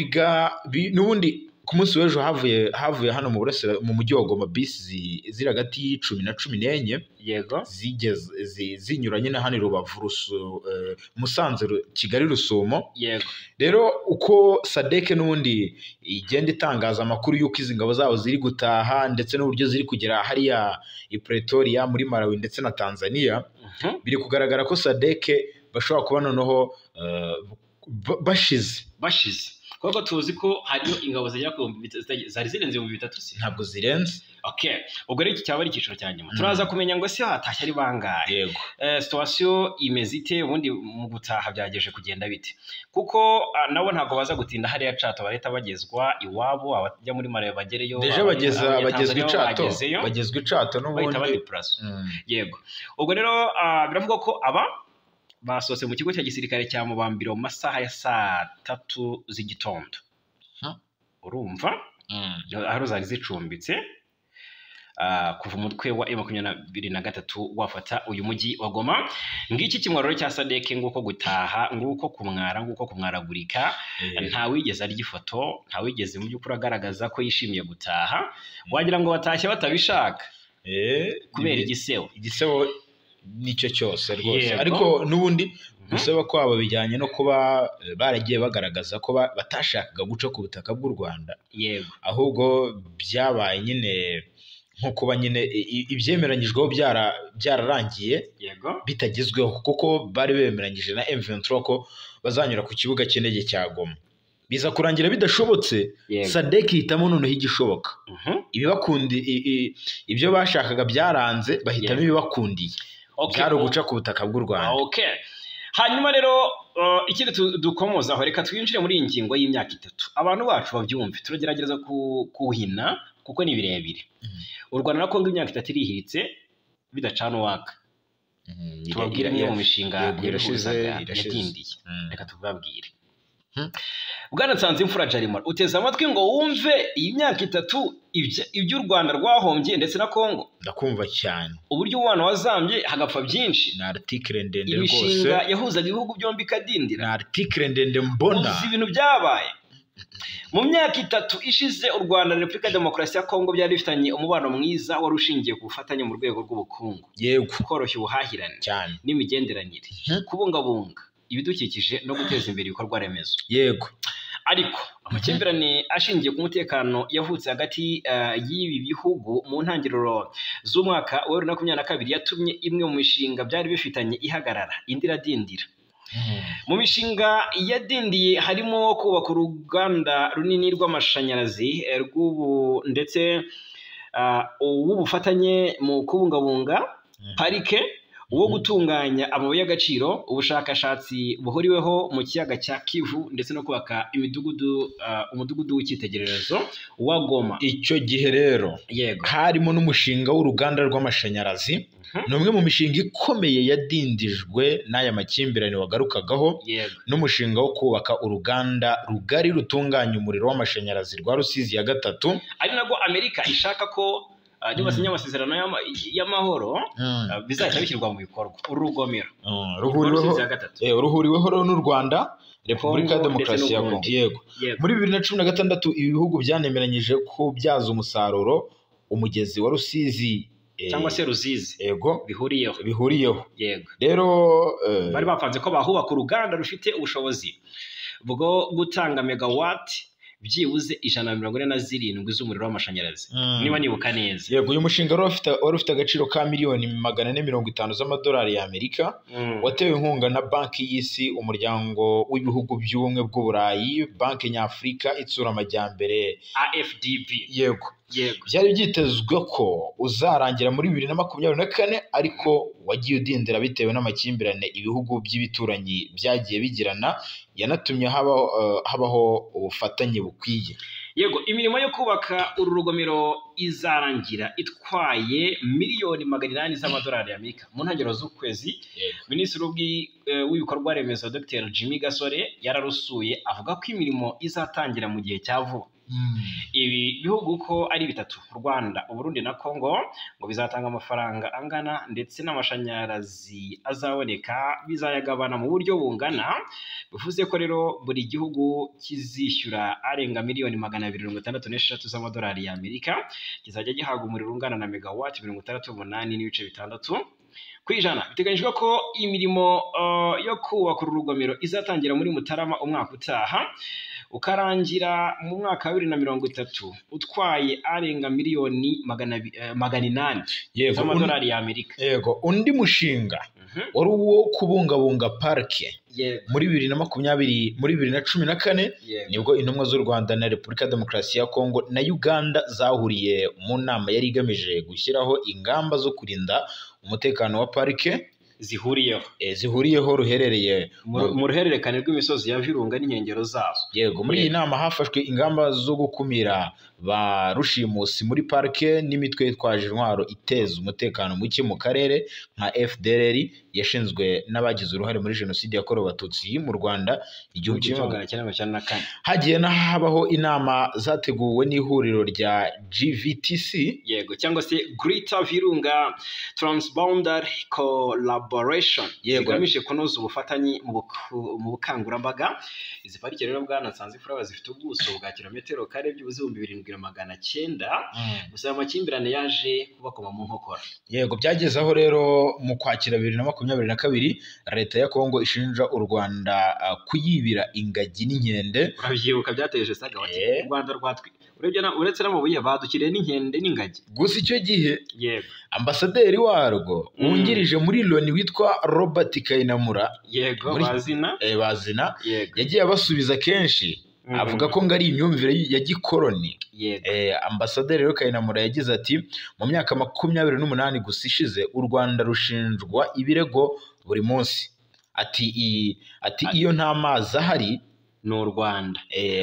n'ubundi ku munsi w'ejo havuye hano mu burasira mu mujyi wa Goma bisi ziri hagati y'10 na 14. Yego. Zigeze zinyuranye na hano Rubavu, Musanze, Kigali, Rusumo. Yego. Rero uko SADC n'ubundi igenda itangaza amakuru y'uko izi ngabo zabo ziri gutaha ndetse n'uburyo ziri kugera hariya i Pretoria muri Malawi ndetse na Tanzania, biri kugaragara ko SADC bashobora kuba noneho bashize. Kuko tuzi ko hariyo ingabo zigera ku zari zirenze 3000 se? Ntabwo zirenze. Okay, ubwo rero iki cyaba ari icyiciro cya nyuma. Turaza kumenya ngo se hatashye ari bangahe. Yego. Situation imeze ite ubundi mu gutaha byageje kugenda bite? Kuko nabo ntabwo baza gutinda hariya Cato, bareta bagezwa iwabo, abajya muri Marawi bagereyo. Deje bagezwa icato, bagezwa icato n'ubundi bahita badeplace. Yego. Ubwo rero biravugwa ko aba basohotse mu kigo cya gisirikare cya Mubambiro mu masaha ya saa 3 z'igitondo. Urumva? Aho zari zicumbitse. Kuva umutwe wa M23 wafata uyu mujyi wa Goma. Ngiki kimwaroro cya Sadeke, nguko gutaha, nguko kumwara, nguko kumwaragurika. Nta wigeze arya ifoto, nta wigeze mu by'ukuri agaragaza ko yishimiye gutaha. Wagira ngo batashye batabishaka. Kubera igisebo. Igisebo nicyo cyose rwose. Ariko n'ubundi gusaba kwabo bijyanye no kuba baragiye bagaragaza ko batashakaga guca ku butaka bw'u Rwanda. Yego. Ahubwo byabaye nyine nko kuba nyine ibyemeranyijweho byararangiye. Yego. Bitagezweho, kuko bari bemeranyije na M23 ko bazanyura ku kibuga cy'indege cya Goma. Biza kurangira bidashobotse. SADC ihitamo noneho igishoboka. Ibibakundi ibyo bashakaga byaranze, bahitamo ibibakundiye. Byari uguca ku butaka bw'u Rwanda. Okay. Hanyuma rero ikindi dukomozaho, reka twinjire muri iyi ngingo y'imyaka 3. Abantu bacu babyumve, turagerageza kuhina kuko ni birebire. U Rwanda na Kongo imyaka 3 irihiritse bidacana uwaka. Tubabwire niyo mu mishinga yadindiye. Reka tubabwire. Bwana Nsanzimfura Jarimara, uteze amatwi ngo wumve iyi myaka 3 ibyo u Rwanda rwahombye ndetse na Kongo. Ndakumva cyane. Uburyo umubano wazambye hagapfa byinshi. Ni article ndende rwose. Imishinga yahuzaga ibihugu byombi ikadindira. Ni article ndende mbona. Uzi ibintu byabaye. Mu myaka 3 ishize u Rwanda na Repubulika ya Demokarasi ya Kongo byari bifitanye umubano mwiza wari ushingiye ku bufatanye mu rwego rw'ubukungu. Yego. Koroshya ubuhahirane cyane n'imigenderanire, kubungabunga ibidukikije no guteza imbere ibikorwa remezo. Yego. Ariko amakimbirane ashingiye ku mutekano yavutse hagati y'ibi bihugu mu ntangiriro z'umwaka wa 2022 yatumye imwe mu mishinga byari bifitanye ihagarara, indi iradindira. Mu mishinga yadindiye harimo kubaka uruganda runini rw'amashanyarazi rw'ubu ndetse uw'ubufatanye mu kubungabunga parike, uwo gutunganya amabuye y'agaciro, ubushakashatsi buhuriweho mu kiyaga cya Kivu ndetse no kubaka imidugudu, umudugudu w'icyitegererezo wa Goma. Icyo gihe rero yego harimo n'umushinga w'uruganda rw'amashanyarazi. Ni umwe mu mishinga ikomeye yadindijwe n'aya makimbirane wagarukagaho, n'umushinga wo kubaka uruganda rugari rutunganya umuriro w'amashanyarazi rwa Rusizi ya 3, ari nabwo Amerika ishaka ko niba amasezerano y'amahoro bizahita bishyirwa mu bikorwa. Urugomero ruhuriweho n'u Rwanda, Repubulika ya Demokarasi ya Kongo. Yego. Muri 2016 ibi bihugu byanemeranyije kubyaza umusaruro umugezi wa Rusizi cyangwa se Ruzizi. Yego, bihuriyeho. Yego. Rero bari bapanze ko bahubaka uruganda rufite ubushobozi bwo gutanga megawatt byibuze 147 z'umuriro w'amashanyarazi, niba nibuka neza. Yego, uyu mushinga wari ufite agaciro ka miliyoni 450 z'amadolari y'Amerika, watewe inkunga na Banki y'Isi, umuryango w'ibihugu by'ubumwe bw'Uburayi, Banki Nyafurika itsura amajyambere AFDB. Yego. Byari byitezwe ko uzarangira muri 2024, ariko wagiye udindira bitewe n'amakimbirane ibihugu by'ibituranyi byagiye bigirana, yanatumye habaho ubufatanye bukwiye. Yego, imirimo yo kubaka uru rugomero izarangira itwaye miliyoni 800 z'amadolari y'Amerika. Mu ntangiriro z'ukwezi, Minisitiri w'ibikorwa remezo Dr Jimmy Gasore yararusuye avuga ko imirimo izatangira mu gihe cya vuba. Ibi bihugu ko ari bitatu, Rwanda, Uburundi na Kongo, ngo bizatanga amafaranga angana ndetse n'amashanyarazi azaboneka bizayagabana mu buryo bungana. Bivuze ko rero buri gihugu kizishyura arenga miliyoni 266 z'amadolari y'Amerika, kizajya gihabwa umuriro ungana na megawatt 68.6 ku ijana. Biteganyijwe ko imirimo yo kubaka uru rugomero izatangira muri Mutarama umwaka utaha, ukarangira mu mwaka wa 2030, utwaye arenga miliyoni 800 z'amadolari y'Amerika. Yego, undi mushinga Wari uwo kubungabunga parike. Muri 2020, muri 2014 nibwo intumwa z'u Rwanda na Repubulika ya Demokarasi ya Kongo na Uganda zahuriye mu nama yari igamije gushyiraho ingamba zo kurinda umutekano wa parike zihuriyeho, zihuriyeho ruherereye mu ruhererekane rw'imisozi ya Virunga n'inkengero zazo. Yego, muri iyi nama hafashwe ingamba zo gukumira ba rushimusi muri parike n'imitwe yitwaje intwaro iteza umutekano muke mu karere nka FDLR yashinzwe n'abagize uruhare muri jenoside yakorewe Abatutsi mu Rwanda 1994. Hagiye habaho inama zateguwe n'ihuriro rya GVTC, yego, cyangwa se Greater Virunga Transboundary Collaboration, zigamije kunoza ubufatanye mu bukangurambaga. Izi parike rero bwana Nsanzimfura zifite ubuso bwa kilometero kare 7900, gusa amakimbirane yaje kubakoma mu nkokora. Yego, byageze aho rero mu Kwakira 2022 leta ya Kongo ishinja u Rwanda kuyibira ingagi n'inkende. Urabyibuka byateje saga bati u Rwanda rwatwi urebye uretse n'amabuye badukiriye n'inkende n'ingagi. Gusa icyo gihe ambasaderi warwo wungirije muri Loni witwa Robert Kayinamura, yego, bazina yagiye abasubiza kenshi avuga ko ngo ari imyumvire ya gikoroni. Ambasaderi rero Kayinamura yagize ati mu myaka 28 gusa ishize u Rwanda rushinjwa ibirego buri munsi. Ati iyo nta mazi ahari ni u Rwanda,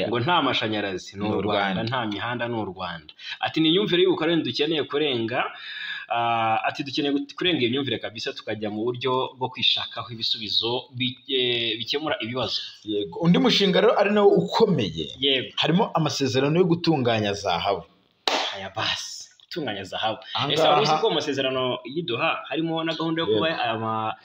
ngo nta mashanyarazi ni u Rwanda, nta mihanda ni u Rwanda. Ati ni imyumvire y'ubukoroni dukeneye kurenga. Ati dukeneye kurenga iyo myumvire kabisa tukajya mu buryo bwo kwishakaho ibisubizo bikemura ibibazo. Yego, undi mushinga rero ari nawo ukomeye, harimo amasezerano yo gutunganya zahabu. Aya basi gutunganya zahabu, ese wari uzi ko amasezerano y'idoha harimo na gahunda yo kuba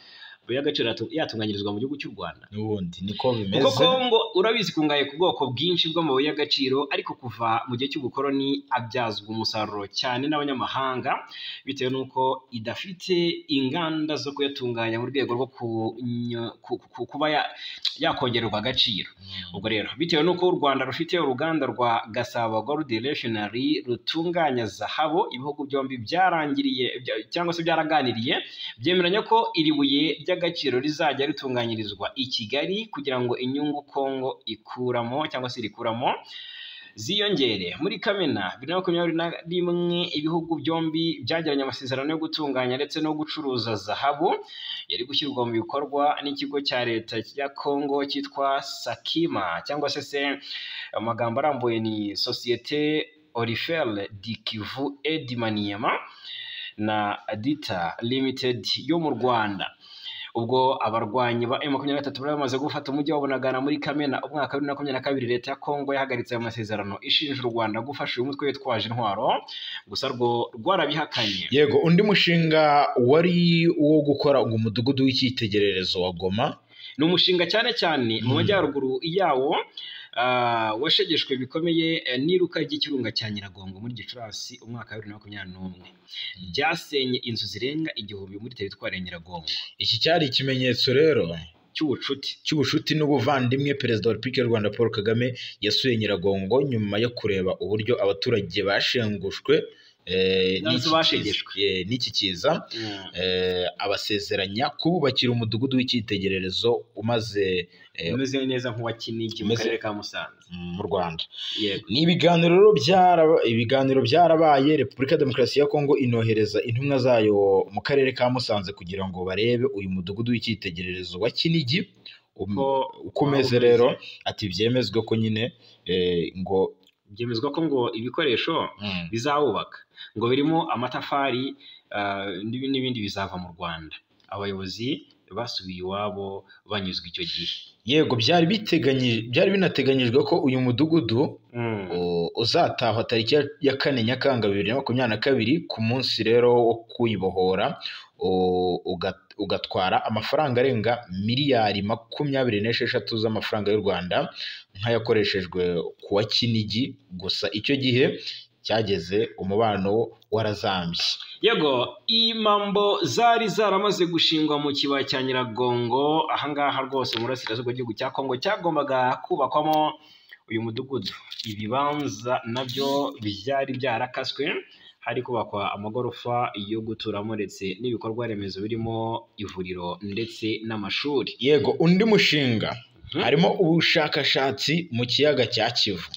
y'agaciro yatunganyirizwa mu gihugu cy'u Rwanda? N'ubundi niko bimeze, kuko Kongo urabizi kungaye ku bwoko bwinshi bw'amabuye y'agaciro, ariko kuva mu gihe cy'ubukoroni abyazwa umusaruro cyane n'abanyamahanga bitewe n'uko idafite inganda zo kuyatunganya mu rwego rwo kuba yakongererwa agaciro. Ubwo rero bitewe n'uko u Rwanda rufite uruganda rwa Gasabo Gold Refinery rutunganya zahabu, ibihugu byombi byarangiriye cyangwa se byaraganiriye byemeranya ko iri buye ry'agaciro rizajya ritunganyirizwa i Kigali kugira ngo inyungu Kongo ikuramo cyangwa se irikuramo ziyongere. Muri Kamena 2021 ibihugu byombi byagiranye amasezerano yo gutunganya ndetse no gucuruza zahabu yari gushyirwa mu bikorwa n'ikigo cya leta ya Kongo cyitwa Sakima, cyangwa se amagambo arambuye ni Societe Orifere du Kivu et du Maniema na Dita Limited yo mu Rwanda. Ubwo abarwanyi ba M23 bari bamaze gufata umujyi wa Bunagana muri Kamena umwaka wa 2022, leta ya Kongo yahagaritse ayo masezerano ishinja u Rwanda gufasha uyu mutwe witwaje intwaro, gusa rwo rwarabihakanye. Yego, undi mushinga wari uwo gukora umudugudu w'icyitegererezo wa Goma. Ni umushinga cyane cyane mu majyaruguru yawo washegeshwe bikomeye n'iruka ry'ikirunga cya Nyiragongo muri Gicurasi umwaka wa 2021, byasenye inzu zirenga 1000 muri teritwari ya Nyiragongo. Iki cyari ikimenyetso rero cy'ubucuti n'ubuvandimwe. Perezida wa Repubulika y'u Rwanda Paul Kagame yasuye Nyiragongo nyuma yo kureba uburyo abaturage bashengushwe n'iki kiza, abasezeranya kububakira umudugudu w'icyitegererezo umaze umeze neza nk'uwa Kinigi mu karere ka Musanze mu Rwanda. Ni ibiganiro ibiganiro byarabaye, Repubulika ya Demokarasi ya Kongo inohereza intumwa zayo mu karere ka Musanze kugira ngo barebe uyu mudugudu w'icyitegererezo wa Kinigi uko umeze. Rero ati byemezwe ko nyine ngo byemezwa ko ngo ibikoresho bizawubaka ngo birimo amatafari n'ibindi bizava mu Rwanda. Abayobozi basubiye iwabo banyuzwe icyo gihe. Yego, byari binateganyijwe ko uyu mudugudu uzatahwa tariki ya 4 Nyakanga 2022, ku munsi rero wo kuyibohora, ugatwara amafaranga arenga miliyari 26 z'amafaranga y'u Rwanda nk'ayakoreshejwe ku wa Kinigi. Gusa icyo gihe cyageze umubano warazambye. Yego, imambo zari zaramaze gushingwa mu kibaya cya Nyiragongo ahangaha rwose mu burasirazuba bw'igihugu cya Kongo cyagombaga kubakwamo uyu mudugudu. Ibibanza nabyo byari byarakaswe Hari kubakwa amagorofa yo guturamo ndetse n'ibikorwa remezo birimo ivuriro ndetse n'amashuri. Yego, undi mushinga harimo ubushakashatsi mu kiyaga cya Kivu.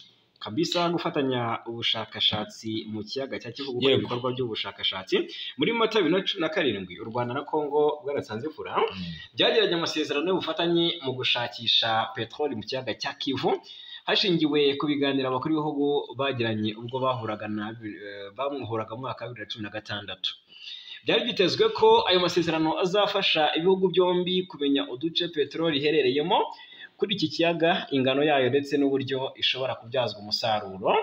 Kabisa, gufatanya ubushakashatsi mu kiyaga cya Kivu, gukora ibikorwa by'ubushakashatsi. Muri Mata 2017 u Rwanda na Kongo bwarasanze fura byagiranye amasezerano y'ubufatanye mu gushakisha peteroli mu kiyaga cya Kivu, hashingiwe ku biganiro abakuru b'ibihugu bagiranye ubwo bahuraga bamuhuraga mu mwaka wa 2016. Byari byitezwe ko ayo masezerano azafasha ibihugu byombi kumenya uduce peteroli iherereyemo kuri iki kiyaga, ingano yayo ndetse n'uburyo ishobora kubyazwa umusaruro.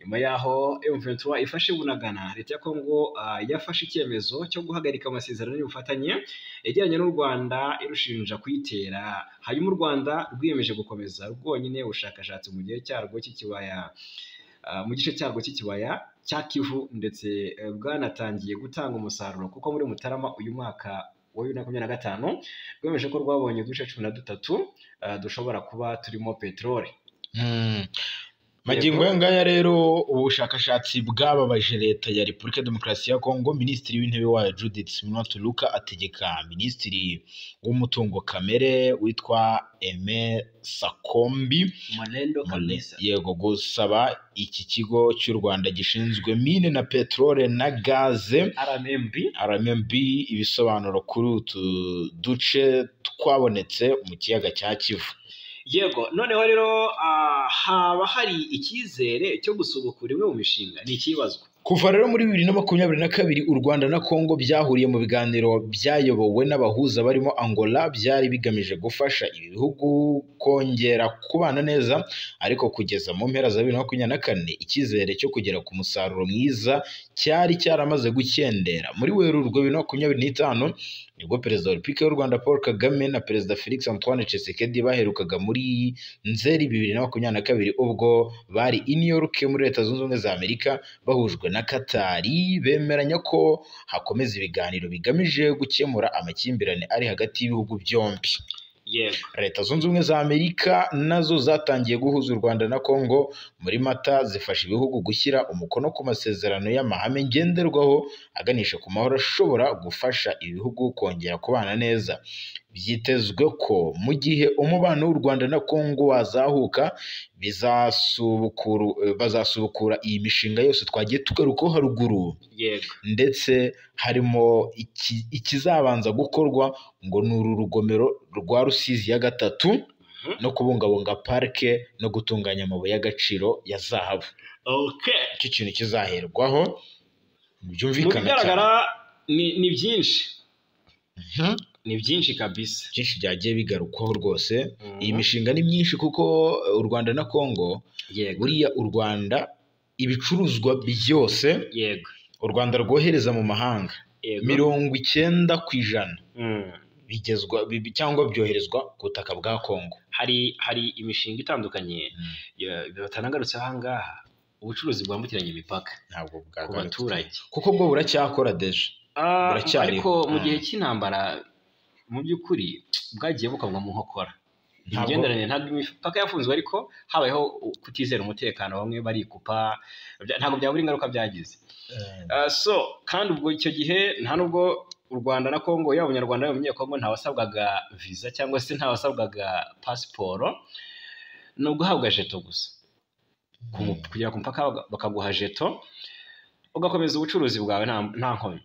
Nyuma yaho M23 ifashe Bunagana, leta ya Kongo yafashe icyemezo cyo guhagarika amasezerano y'ubufatanye yagiranye n'u Rwanda, irushinja kuyitera. Hanyuma u Rwanda rwiyemeje gukomeza rwonyine ubushakashatsi mu gihe cyarwo cy'ikibaya, mu gice cyarwo cy'ikibaya cya Kivu, ndetse bwanatangiye gutanga umusaruro, kuko muri Mutarama uyu mwaka wa 2025 rwemeje ko rwabonye uduce 13 dushobora kuba turimo peteroli. Magingo aya ngaya rero ubushakashatsi bwababaje leta ya Repubulika Demokarasi ya Kongo. Minisitiri w'Intebe wayo Judith Suminwa Tuluka ategeka Minisitiri w'Umutungo Kamere witwa Aime Sakombi Molendo kabisa, yego, gusaba iki kigo cy'u Rwanda gishinzwe mine na peteroli na gaze RMB ibisobanuro kuri utu duce twabonetse mu kiyaga cya Kivu. Yego, noneho rero haba hari icyizere cyo gusubukura imwe mu mishinga, ni ikibazo. Kuva rero muri 2022 u Rwanda na Kongo byahuriye mu biganiro byayobowe n'abahuza barimo Angola, byari bigamije gufasha ibi bihugu kongera kubana neza, ariko kugeza mu mpera za 2024 icyizere cyo kugera ku musaruro mwiza cyari cyaramaze gukendera. Muri Werurwe 2025 nibwo Perezida wa Repubulika y'u Rwanda Paul Kagame na Perezida Felix Antoine Tshisekedi baherukaga muri Nzeri 2022 ubwo bari i New York muri Leta Zunze Ubumwe za Amerika, bahujwe na Katari, bemeranya ko hakomeza ibiganiro bigamije gukemura amakimbirane ari hagati y'ibihugu byombi. Yego. Leta Zunze Ubumwe za Amerika nazo zatangiye guhuza u Rwanda na Kongo muri Mata, zifasha ibihugu gushyira umukono ku masezerano y'amahame ngenderwaho aganisha ku mahoro ashobora gufasha ibihugu kongera kubana neza. Byitezwe ko mu gihe umubano w'u Rwanda na Kongo wazahuka, bazasubukura iyi mishinga yose twagiye tugarukaho haruguru. Yego. Ndetse harimo ikizabanza gukorwa ngo ni uru rugomero rwa Rusizi ya gatatu, no kubungabunga parike no gutunganya amabuye y'agaciro ya zahabu. Icyo kintu kizaherwaho Mu byumvikana cyane. bigaragara ni byinshi. Ni byinshi kabisa. Byinshi byagiye bigarukwaho rwose. Iyi mishinga ni myinshi kuko u Rwanda na Kongo, buriya u Rwanda ibicuruzwa byose u Rwanda rwohereza mu mahanga, 90% bigezwa cyangwa byoherezwa ku butaka bwa Kongo. Hari imishinga itandukanye batanagarutse aha ngaha, ubucuruzi bwambukiranya imipaka ntabwo ku bwagarutswe baturage, kuko bwo buracyakora deje. Buracyariho. Ariko mu gihe cy'intambara mu by'ukuri bwagiye bukamwa mu nkokora imigenderanire. Ntabwo imipaka yafunzwe, ariko habayeho kutizera umutekano, bamwe barikupa, ntabwo byabura ingaruka byagize. So kandi ubwo icyo gihe nta nubwo u Rwanda na Kongo, yaba Umunyarwanda yaba Umunyekongo, ntawasabwaga visa cyangwa se ntawasabwaga pasiporo, ni uguhabwa jeto gusa. Kugera ku mupaka bakaguha jeto ugakomeza ubucuruzi bwawe nta nkomyi.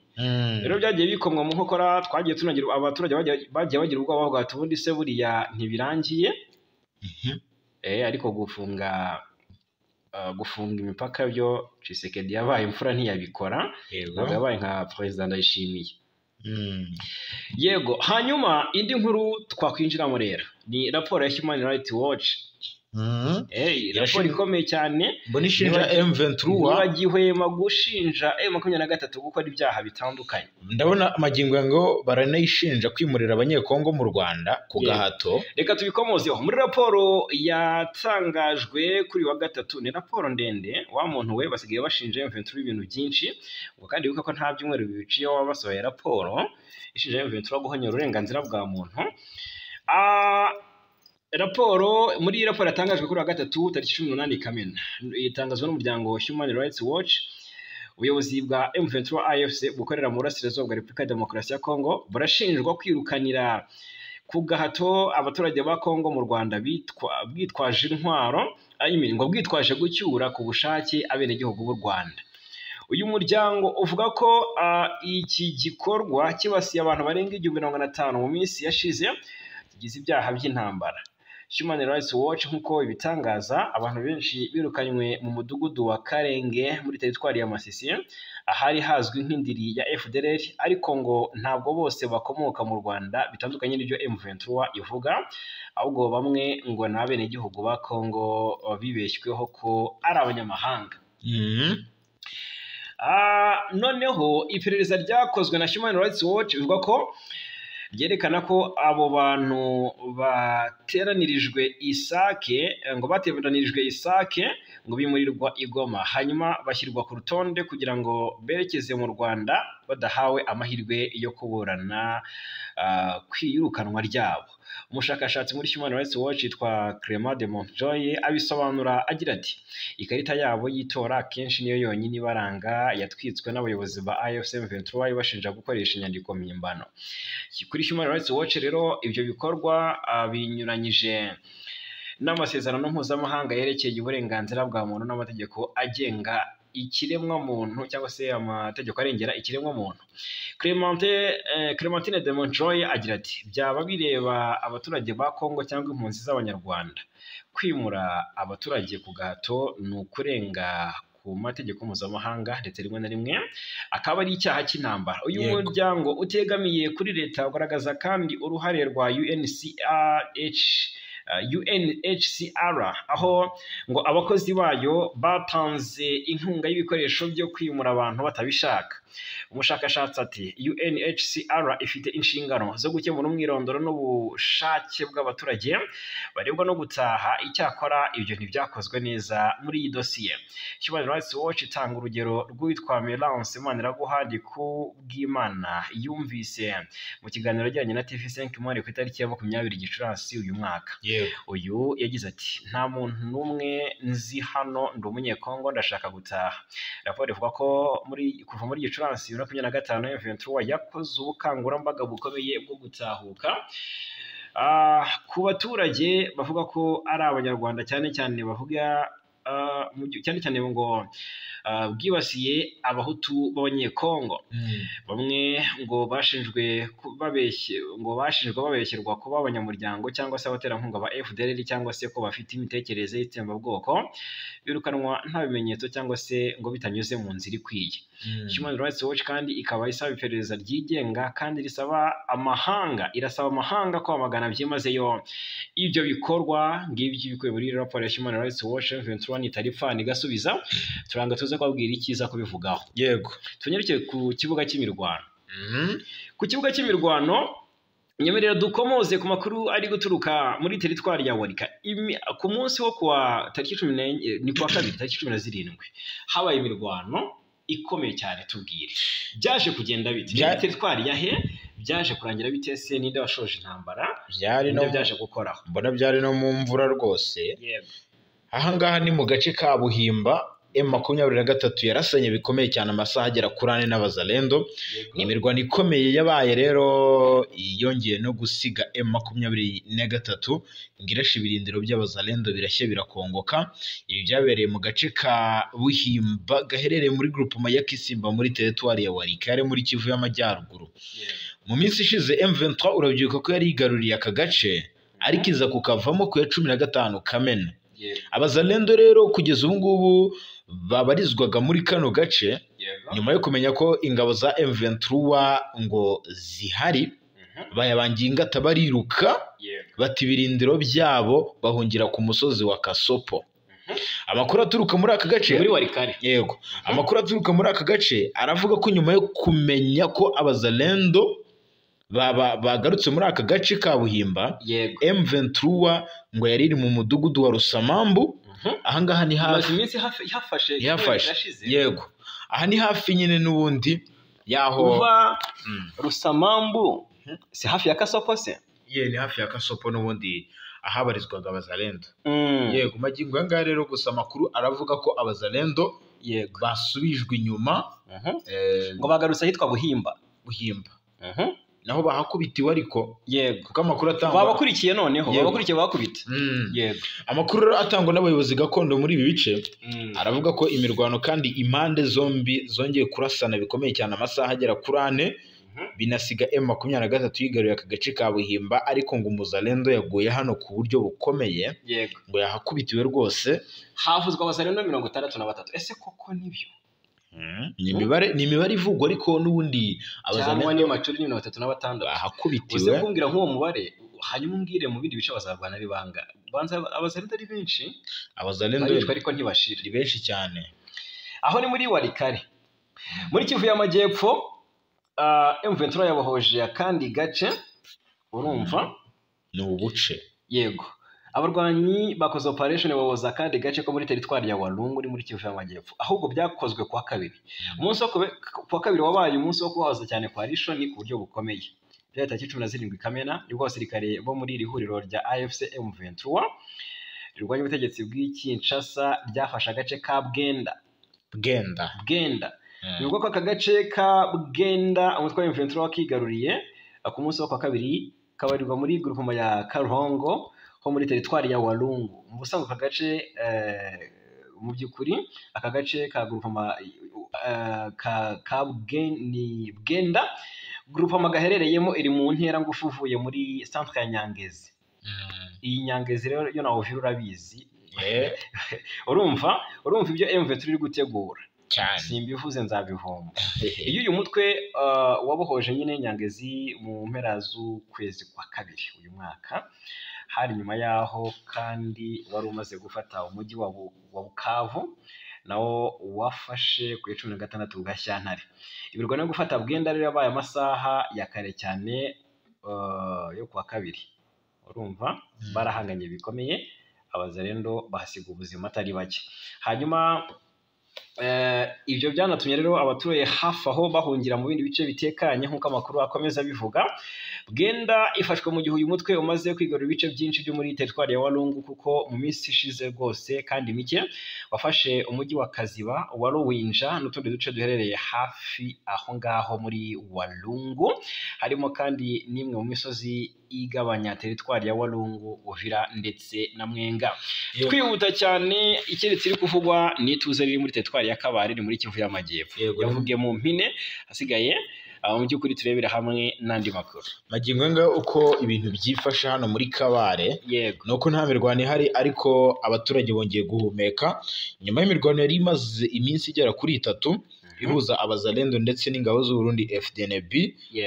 Rero byagiye bikomwa mu nkokora, twagiye tunagira abaturage bagiye bagira ubwoba bavuga bati ubundi se buriya ntibirangiye. Ariko gufunga imipaka byo Tshisekedi yabaye imfura ntiyabikora, ntabwo yabaye nka Perezida Ndayishimiye. Yego, hanyuma indi nkuru twakwinjiramo rero ni raporo ya Human Rights Watch. Raporo ikomeye cyane mbona ishinja M23 ntibagihwema gushinja M23 gukora ibyaha bitandukanye. Ndabona magingo ngo baranayishinja kwimurira abanyekongo mu Rwanda ku gahato. Reka tubikomozeho. Muri raporo yatangajwe kuri wa gatatu, ni raporo ndende, wa muntu we basigaye bashinja M23 ibintu byinshi, ngo kandi wibuka ko nta byumweru bibiciye waba basohoye raporo ishinja M23 guhonyora uburenganzira bwa muntu. Raporo, muri iyi raporo yatangajwe kuri wa gatatu tariki 18 Kamena, itangazwa n'umuryango Human Rights Watch. Ubuyobozi bwa M23 AFC bukorera mu burasirazuba bwa Repubulika ya Demokarasi ya Kongo burashinjwa kwirukanira ku gahato abaturage ba Kongo mu Rwanda bwitwaje intwaro, ngo bwitwaje gucyura ku bushake abenegihugu b'u Rwanda. Uyu muryango uvuga ko iki gikorwa kibasiye abantu barenga 1,050 mu minsi yashize kigize ibyaha by'intambara. Human Rights Watch nk'uko ibitangaza, abantu benshi birukanywe mu mudugudu wa Karenge muri teritwari ya Masisi, ahari hazwi nk'indiri ya FDLR, ariko ngo ntabwo bose bakomoka mu Rwanda, bitandukanye n'ibyo M23 ivuga, ahubwo bamwe ngo ni abenegihugu ba Kongo bibeshyweho ko ari abanyamahanga. Noneho iperereza ryakozwe na Human Rights Watch bivuga ko ryerekana ko abo bantu bateranirijwe Isake, ngo bateranirijwe Isake ngo bimurirwa i Goma, hanyuma bashyirwa ku rutonde kugira ngo berekeze mu Rwanda badahawe amahirwe yo kuburana kwirukanwa ryabo. Umushakashatsi muri Human Rights Watch yitwa Clement de Montjoy abisobanura agira ati: ikarita yabo y'itora akenshi niyo yonyine ibaranga, yatwitswe n'abayobozi ba AFC M23 ibashinja gukoresha inyandiko mpimbano. Kuri Human Rights Watch rero ibyo bikorwa binyuranyije n'amasezerano mpuzamahanga yerekeye uburenganzira bwa muntu n'amategeko agenga ikiremwamuntu, cyangwa se amategeko arengera ikiremwamuntu. Clementine de Montjoy agira ati: byaba bireba abaturage ba Kongo cyangwa impunzi z'Abanyarwanda, kwimura abaturage ku gahato ni ukurenga ku mategeko mpuzamahanga, ndetse rimwe na rimwe akaba ari icyaha cy'intambara. Uyu muryango utegamiye kuri leta ugaragaza kandi uruhare rwa UNHCR, aho ngo abakozi bayo batanze inkunga y'ibikoresho byo kwimura abantu batabishaka. Umushakashatsi ati: UNHCR ifite inshingano zo gukemura umwirondoro n'ubushake bw'abaturage barebwa no gutaha, icyakora ibyo ntibyakozwe neza muri iyi dosiye. Human Rights Watch itanga urugero rw'uwitwa Melance Maniraguha Ndikubwimana yumvise mu kiganiro yagiranye na TV5 Monde ku itariki ya 20 Gicurasi uyu mwaka. Uyu yagize ati: nta muntu n'umwe nzi hano, ndi umunyekongo, ndashaka gutaha. Raporo ivuga ko kuva muri Gicurasi 2025 M23 yakoze ubukangurambaga bukomeye bwo gutahuka ku baturage bavuga ko ari Abanyarwanda, cyane cyane bavuga cyane cyane ngo bwibasiye Abahutu b'Abanyekongo. Bamwe ngo bashinjwe babeshyerwa kuba abanyamuryango cyangwa se abaterankunga ba FDLR, cyangwa se ko bafite imitekerereze y'itsembabwoko, birukanwa nta bimenyetso cyangwa se ngo bitanyuze mu nzira ikwiye. Human Rights Watch kandi ikaba isaba iperereza ryigenga, kandi risaba amahanga, irasaba amahanga kwamagana byimazeyo ibyo bikorwa. Ngibyo bikubiye muri raporo ya Human Rights Watch. M23 itaripfana igasubiza, turanga tuze kubabwira icyiza kubivugaho. Yego, tunyarukiye ku kibuga cy'imirwano. Ku kibuga cy'imirwano nyemerera dukomoze ku makuru ari guturuka muri teritwari ya Warika. Ku munsi wo kuwa tariki 14, ni kuwa kabiri tariki 17, habaye imirwano ikomeye cyane. Tubwire byaje kugenda bite muri teritwari ya he, byaje kurangira bite se, ninde washoje intambara, byari no byaje gukoraho? Mbona byari no mu mvura rwose. Yego, ahangaha ni mu gace ka Buhimba. M23 yarasanye bikomeye cyane amasaha agera kuri 4 n'abazalendo. Imirwano ikomeye yabaye rero yongeye no gusiga M23 ngirasha ibirindiro by'abazalendo birashye birakongoka. Ibi byabereye mu gace ka Buhimba gaherereye muri groupement ya Kisimba muri teritwari ya Walikale muri Kivu y'Amajyaruguru. Mu minsi ishize M23 urabyibuka ko yari yigaruriye aka gace, ariko iza kukavamo ku ya 15 Kamena. Abazalendo rero kugeza ubu ngubu babarizwaga muri kano gace nyuma yo kumenya ko ingabo za M23 ngo zihari, bayabangiye ingata bariruka bata ibirindiro byabo bahungira ku musozi wa Kasopo. Amakuru aturuka muri aka gace muri Walikale, yego, amakuru aturuka muri aka gace aravuga ko nyuma yo kumenya ko abazalendo bagarutse muri aka gace ka Buhimba, M23 ngo yari iri mu mudugudu wa Rusamambu. Ahangaha ni hafi, iminsi yafashe, yego, aha ni hafi nyine n'ubundi yaho uva Rusamambu, si hafi ya Kasopo se? Ye, ni hafi ya Kasopo n'ubundi ahabarizwaga abazalendo. Yego, magingo aya ngaya rero gusa amakuru aravuga ko abazalendo Yego. Basubijwe inyuma. Ngo bagarutse ahitwa Buhimba. Buhimba naho bahakubitiwe ariko. Yego. Kuko amakuru atangwa babakurikiye noneho. Yego. Babakurikiye bakubita. Yego. Amakuru rero atangwa n'abayobozi gakondo muri ibi bice aravuga ko imirwano kandi impande zombi zongeye kurasana bikomeye cyane amasaha agera kuri 4, binasiga M23 yigaruriye aka gace ka Buhimba, ariko ngo Umuzalendo yaguye hano ku buryo bukomeye. Yego. Ngo yahakubitiwe rwose. Havuzwe abazalendo 63. Ese koko nibyo? Ni imibare ivugwa, ariko n'ubundi cyangwa abazalendo niyo macuri ni 36. bahakubitiwe. Uze kumbwira nk'uwo mubare, hanyuma umbwire mu bindi bice bazarwana ari banga. Banza abazalendo ari benshi, Abazalendo baricwa ariko ntibashira. ni benshi cyane. Aho ni muri Walikare. Muri Kivu y'Amajyepfo, M23 yabohoje akandi gace, urumva? Ni ubuce. Yego. Abarwanyi bakoze operation baboza akandi gace ko muri teritwari ya Walungu ni muri Kivu y'Amajyepfo. Ahubwo byakozwe kuwa kabiri. Umunsi wo kuwa kabiri wabaye umunsi wo kubahoza cyane kwa Rishoni ku buryo bukomeye. Byari tariki 17 Kamena, nibwo abasirikare bo muri iri huriro rya AFC M23 rirwanya ubutegetsi bw'i Kinshasa ryafashe agace ka Bwenda. Bwenda. Bwenda. Bivugwa ko aka gace ka Bwenda umutwe wa M23 wakigaruriye ku munsi wo kuwa kabiri, kabarirwa muri groupement ya Karuhongo ho muri teritwari ya Walungu. Mu busanzwe aka gace mu by'ukuri aka gace ka groupement ka Bwenda, groupement gaherereyemo iri mu ntera ngufi uvuye muri centre ya Nyangezi. Iyi Nyangezi rero yo nawe uvira urabizi. Urumva ibyo M23 iri gutegura. Cyane. Simbivuze nzabivumba. Iyo uyu mutwe wabohoje nyine Nyangezi mu mpera z'ukwezi kwa kabiri uyu mwaka, hari nyuma yaho kandi wari umaze gufata umujyi wa Bukavu, nawo wafashe ku 16 Gashyantare. Ibirwa no gufata Bwenda rero yabaye amasaha ya kare cyane yo kuwa kabiri. Urumva barahanganye bikomeye, abazalendo bahasiga ubuzima atari bake. Hanyuma ibyo byanatumye rero abatuye hafi aho bahungira mu bindi bice bitekanye nk'uko amakuru akomeza abivuga. Bwenda ifashwe mu gihe uyu mutwe umaze kwigarura ibice byinshi byo muri teritwari ya Walungu, kuko mu minsi ishize rwose kandi mike wafashe umujyi wa Kaziba, wa Ruwinja n'utundi duce duherereye hafi aho ngaho muri Walungu. Harimo kandi n'imwe mu misozi igabanya teritwari ya Walungu, Uvira ndetse na Mwenga. Twihuta cyane, ikindi kiri kuvugwa ni ituze riri muri teritwari ya Kabare ni muri Kivu y'Amajyepfo. Yavuge mu mpine hasigaye mu by'ukuri turebera hamwe n'andi makuru. Magingo nga uko ibintu byifashe hano muri Kabare. Yego. Nuko nta mirwano ihari, ariko abaturage bongeye guhumeka nyuma y'imirwano yari imaze iminsi igera kuri 3 ihuza abazalendo ndetse n'ingabo z'u Burundi FDNB.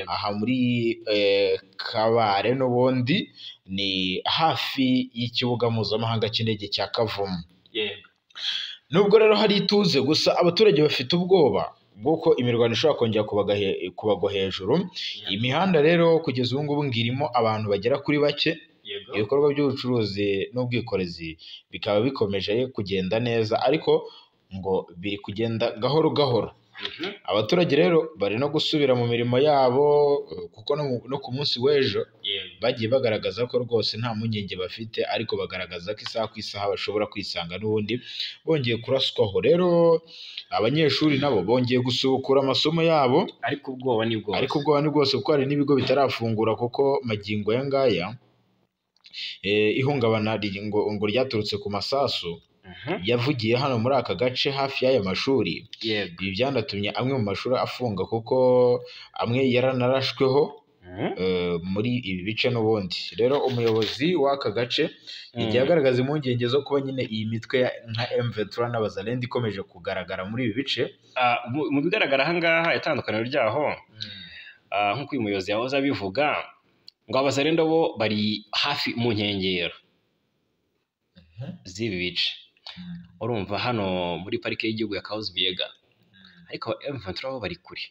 Aha muri Kabare n'ubundi ni hafi y'ikibuga mpuzamahanga cy'indege cya Kavumu. Yego. Nubwo rero hari ituze, gusa abaturage bafite ubwoba bw'uko imirwano ishobora kongera kubagwa hejuru. Imihanda rero kugeza ubu ngubu ngirimo abantu bagera kuri bake. Ibikorwa by'ubucuruzi n'ubwikorezi bikaba bikomeje kugenda neza, ariko ngo biri kugenda gahoro gahoro. Abaturage rero bari no gusubira mu mirimo yabo, kuko no ku munsi w'ejo bagiye bagaragaza ko rwose nta mpungenge bafite, ariko bagaragaza ko isaha ku isaha bashobora kwisanga n'ubundi bongeye kuraswaho. Rero abanyeshuri nabo bongeye gusubukura amasomo yabo, ariko ubwoba ni bwose. Ariko ubwoba ni bwose, kuko hari n'ibigo bitarafungura, kuko magingo aya ngaya ihungabana ngo ryaturutse ku masasu yavugiye hano muri aka gace hafi y'aya mashuri. Ibi byanatumye amwe mu mashuri afunga, kuko amwe yaranarashweho muri ibi bice n'ubundi. Rero umuyobozi w'aka gace yagiye agaragaza impungenge zo kuba nyine iyi mitwe nka M23 n'abazalendo ikomeje kugaragara muri ibi bice. Mu bigaragara aha ngaha itandukaniro ryaho, nk'uko uyu muyobozi yahoze abivuga, ngo abazalendo bo bari hafi mu nkengero z'ibi bice. Urumva hano muri parike y'igihugu ya Kahuzi-Biega, ariko M23 bo bari kure.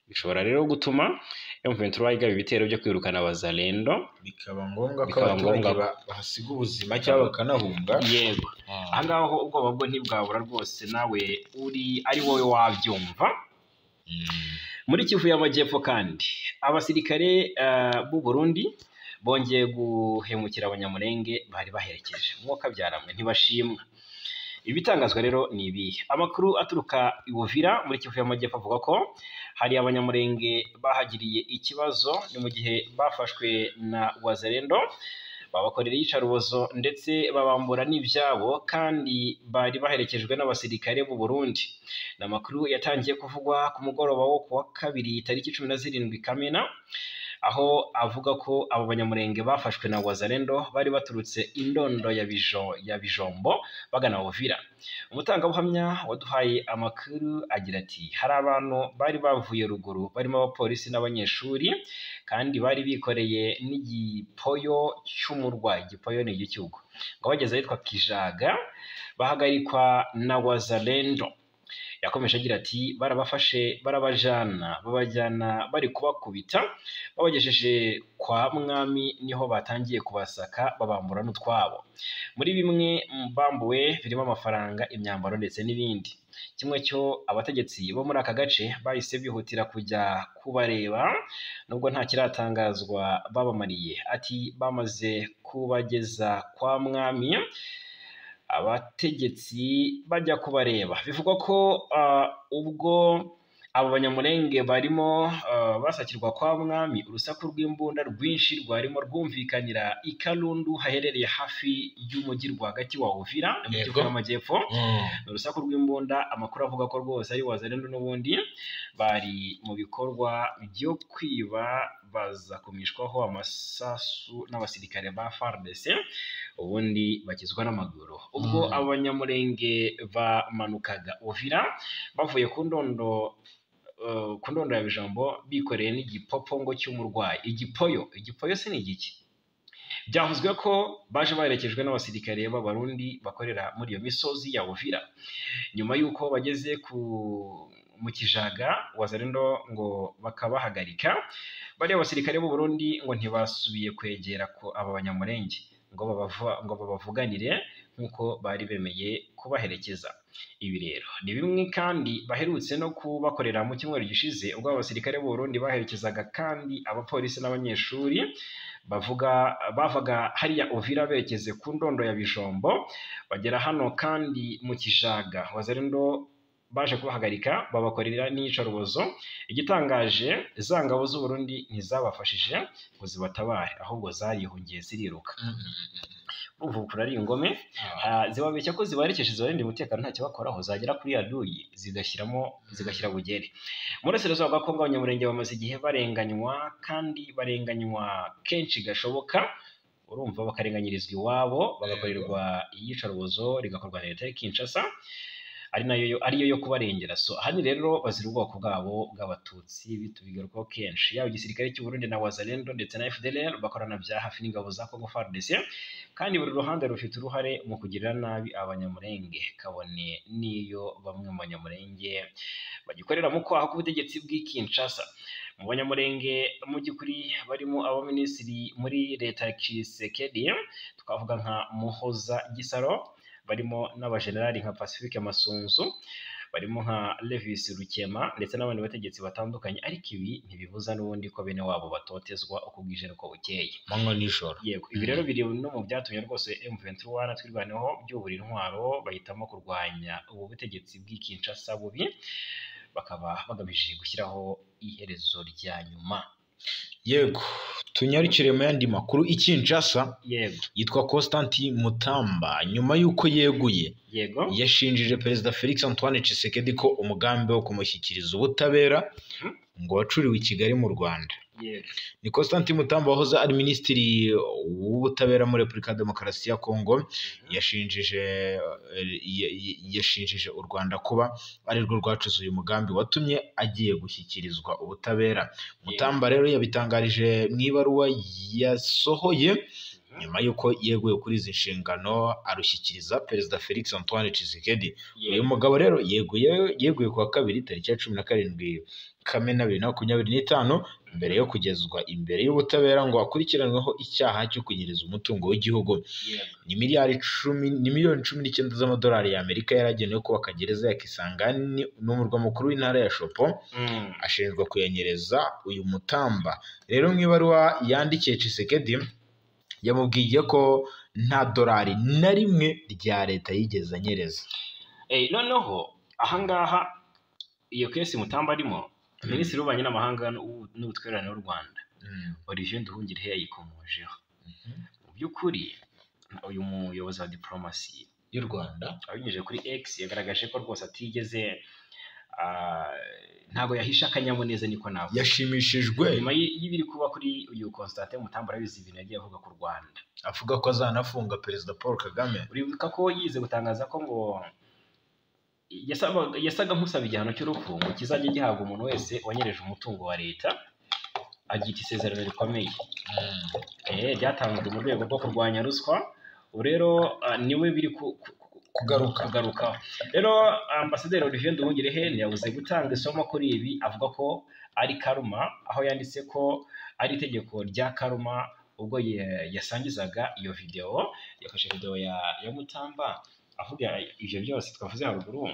Bishobora rero gutuma M23 igaba ibitero byo kwirukana abazalendo, bikaba ngombwa ko abaturage bahasiga ubuzima cyangwa bakanahunga. Yego. Aha ngaho ubwoba bwo ntibwabura rwose, nawe uri ari wowe wabyumva. Muri Kivu y'Amajyepfo kandi abasirikare b'u Burundi bongeye guhemukira abanyamurenge bari baherekeje. Mwuka byaramwe ntibashimwa. Ibitangazwa rero ni ibihe? Amakuru aturuka i Uvira muri Kivu y'Amajyepfo avuga ko hari abanyamurenge bahagiriye ikibazo, ni mu gihe bafashwe na Wazalendo babakorera iyicarubozo ndetse babambura n'ibyabo, kandi bari baherekejwe n'abasirikare b'u Burundi. Ni amakuru yatangiye kuvugwa ku mugoroba wo kuwa kabiri tariki 17 Kamena, aho avuga ko abo banyamurenge bafashwe na Wazalendo bari baturutse indondo ya Bijombo bagana Uvira. Umutangabuhamya waduhaye amakuru agira ati hari abantu bari bavuye ruguru barimo abapolisi n'abanyeshuri, kandi bari bikoreye n'igipoyo cy'umurwayi. Igipoyo ni igicyugo. Ngo bageze ahitwa Kijaga bahagarikwa na Wazalendo. Yakomeje agira ati barabafashe barabajana, babajyana bari kubakubita, babagejeje kwa mwami niho batangiye kubasaka babambura n'utwabo. Muri bimwe bambuwe birimo amafaranga, imyambaro ndetse n'ibindi. Kimwe cyo abategetsi bo muri aka gace bahise bihutira kujya kubareba, nubwo nta kiratangazwa babamariye. Ati bamaze kubageza kwa mwami abategetsi bajya kubareba. Bivugwa ko ubwo abo banyamurenge barimo basakirwa kwa mwami, urusaku rw'imbunda rwinshi rwarimo rwumvikanira i Kalundu haherereye hafi y'umujyi rwagati wa Uvira mu Kivu y'Amajyepfo. Urusaku rw'imbunda, amakuru avuga ko rwose ari Wazalendo n'ubundi bari mu bikorwa byo kwiba, baza kumishwaho amasasu n'abasirikare ba FARDC, ubundi bakizwa n'amaguru. Ubwo abanyamurenge bamanukaga Uvira bavuye ku ndondo ya Bijombo bikoreye n'igipopongo cy'umurwayi. Igipoyo, igipoyo se ni igiki? Byavuzwe ko baje baherekejwe n'abasirikare b'Abarundi bakorera muri iyo misozi ya Uvira. Nyuma y'uko bageze mu Kijaga, Wazalendo ngo bakabahagarika, bariya basirikare b'u Burundi ngo ntibasubiye kwegera ko aba banyamurenge ngo babavuganire nk'uko bari bemeye kubaherekeza. Ibi rero ni bimwe kandi baherutse no kubakorera mu cyumweru gishize, ubwo abasirikare b'u Burundi baherekezaga kandi abapolisi n'abanyeshuri bavaga hariya Uvira berekeze ku ndondo ya Bijombo, bagera hano kandi mu Kijaga. Wazalendo baje kubahagarika babakorera n'iyicarubozo. Igitangaje, za ngabo z'u Burundi ntizabafashije ngo zibatabare, ahubwo zarihungiye ziriruka. Urumva ukuntu ari ingome, zibabeshya ko zibaherekeje zibarinda umutekano ntacyo bakoraho, zagera kuri aduyi zigashyira bugere. Mu burasirazuba bwa Kongo abanyamurenge bamaze igihe barenganywa, kandi barenganywa kenshi gashoboka. Urumva bakarenganyirizwa iwabo, bagakorerwa iyicarubozo rigakorwa na leta ya Kinshasa, ari nayo ariyo yo kubarengera. So hano rero bazira ubwoko bwabo bw'abatutsi, bitubigarukaho kenshi. Yaba igisirikare cy'u Burundi na Wazalendo ndetse na FDLR bakorana bya hafi n'ingabo za Congo FARDC, kandi buri ruhande rufite uruhare mu kugirira nabi abanyamurenge, kabone n'iyo bamwe mu banyamurenge bagikorera mu kwaha k'ubutegetsi bw'i Kinshasa. Mu banyamurenge mu by'ukuri barimo abaminisitiri muri leta ya Tshisekedi, twavuga nka Muhoza Gisaro, barimo n'abajenerali nka Pacifique Masunzu, barimo nka Levis Rukema ndetse n'abandi bategetsi batandukanye. Ariko ibi ntibibuza n'ubundi ko bene wabo batotezwa uko bwije n'uko bukeye, manywa nijoro. Yego, ibi rero biri no mu byatumye rwose M23 na Twirwaneho byubura intwaro, bahitamo kurwanya ubu butegetsi bw'i Kinshasa bubi, bakaba bagamije gushyiraho iherezo rya nyuma. Yego, tunyarukire mu yandi makuru. I Kinshasa, yego, yitwa Constantin Mutamba, nyuma y'uko yeguye, yego, yashinjije Perezida Felix Antoine Tshisekedi ko umugambi wo kumushyikiriza ubutabera ngo wacuriwe i Kigali mu Rwanda. Yego, Ni Constantin Mutamba wahoze ari minisitiri w'ubutabera muri Repubulika ya Demokarasi ya Kongo, yashinjije u Rwanda kuba ari rwo rwacuze uyu mugambi watumye agiye gushyikirizwa ubutabera. Mutamba rero yabitangarije mu ibaruwa yasohoye nyuma y'uko yeguye kuri izi nshingano, arushyikiriza Perezida Felix Antoine Tshisekedi. Uyu mugabo rero yeguye kuwa kabiri tariki ya 17 Kamena 2025, mbere yo kugezwa imbere y'ubutabera ngo akurikiranweho icyaha cyo kunyereza umutungo w'igihugu. Ni miliyoni 19 z'amadolari y'Amerika yaragenewe kubaka gereza ya Kisangani n'umurwa mukuru w'intara ya Shopo, ashinjwa kuyanyereza uyu Mutamba. Rero mu ibaruwa yandikiye Tshisekedi, Yamubwiye ko nta dolari na rimwe rya leta yigeze anyereza. Noneho ahangaha iyo case Mutamba arimo, Minisitiri w'Ububanyi n'Amahanga n'Ubutwererane w'u Rwanda Olivier Nduhungirehe yayikomojeho. Mu by'ukuri uyu muyobozi wa diplomasi y'u Rwanda abinyujije kuri X yagaragaje ko rwose atigeze, ntabwo yahishe akanyamuneza, niko navuga. Yashimishijwe nyuma y'ibiri kuba kuri uyu Constantin Mutamba. Arabizi ibintu yagiye avuga ku Rwanda, avuga ko azanafunga Perezida Paul Kagame. Uribuka ko yize gutangaza ko ngo yasaga nk'usaba igihano cy'urupfu ngo kizajya gihabwa umuntu wese wanyereje umutungo wa leta, agita isezerano rikomeye ryatanzwe mu rwego rwo kurwanya ruswa. Ubu rero niwe biri kugarukaho. Rero Ambasaderi Olivier Nduhungirehe ntiyabuze gutanga isomo kuri ibi, avuga ko ari karma, aho yanditse ko ari itegeko rya karma ubwo yasangizaga iyo video. Yafashe video ya Mutamba avuga ibyo byose twavuze haruguru,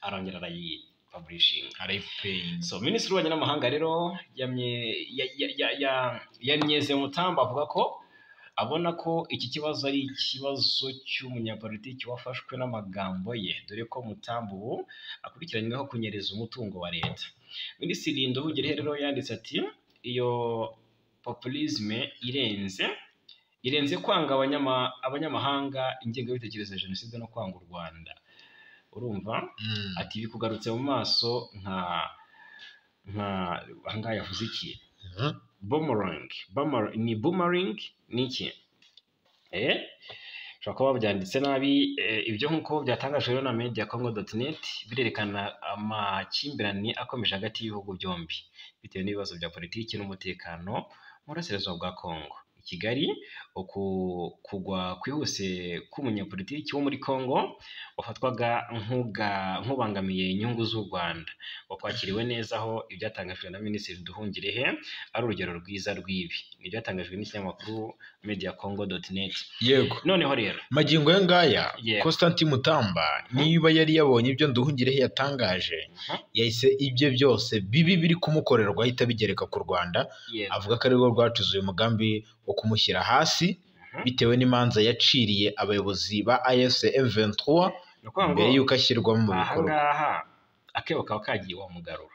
arongera arayipublishinga. Arayipeyinga. So Minisitiri w'Ububanyi n'Amahanga rero yamyeze Mutamba, avuga ko abona ko iki kibazo ari ikibazo cy'umunyapolitiki wafashwe n'amagambo ye, dore ko Mutamba ubu akurikiranyweho kunyereza umutungo wa leta. Minisitiri Nduhungirehe rero yanditse ati: "Iyo populisme irenze kwanga abanyamahanga, ingengabitekerezo ya jenoside no kwanga u Rwanda." Urumva ati bikugarutse mu maso nka ahangaha yavuze iki? Boomerang, ni boomerang ni iki? Ushobora kuba babyanditse nabi. Ibyo nk'uko byatangajwe rero na mediacongo.net birerekana amakimbirane akomeje hagati y'ibihugu byombi bitewe n'ibibazo bya politiki n'umutekano mu burasirazuba bwa Congo. I Kigali, uku kugwa kwihuse k'umunyapolitiki wo muri Congo wafatwaga nk'ubangamiye inyungu z'u Rwanda wakwakiriwe neza, aho ibyatangajwe na Minisitiri Nduhungirehe ari urugero rwiza rw'ibi. Ni ibyatangajwe n'ikinyamakuru mediacongo.net. Yego. Noneho rero Magingo aya ngaya, Constantin Mutamba niba yari yabonye ibyo Nduhungirehe yatangaje, yahise ibye byose bibi biri kumukorerwa ahita abigereka ku Rwanda, avuga ko arirwo rwacuze uyu mugambi wo kumushyira hasi bitewe n'imanza yaciriye abayobozi ba AFC M23 Ni ukuvuga ngo mbere y'uko ashyirwa mu bikorwa. Ahangaha akebo kaba kagiye wamugarura.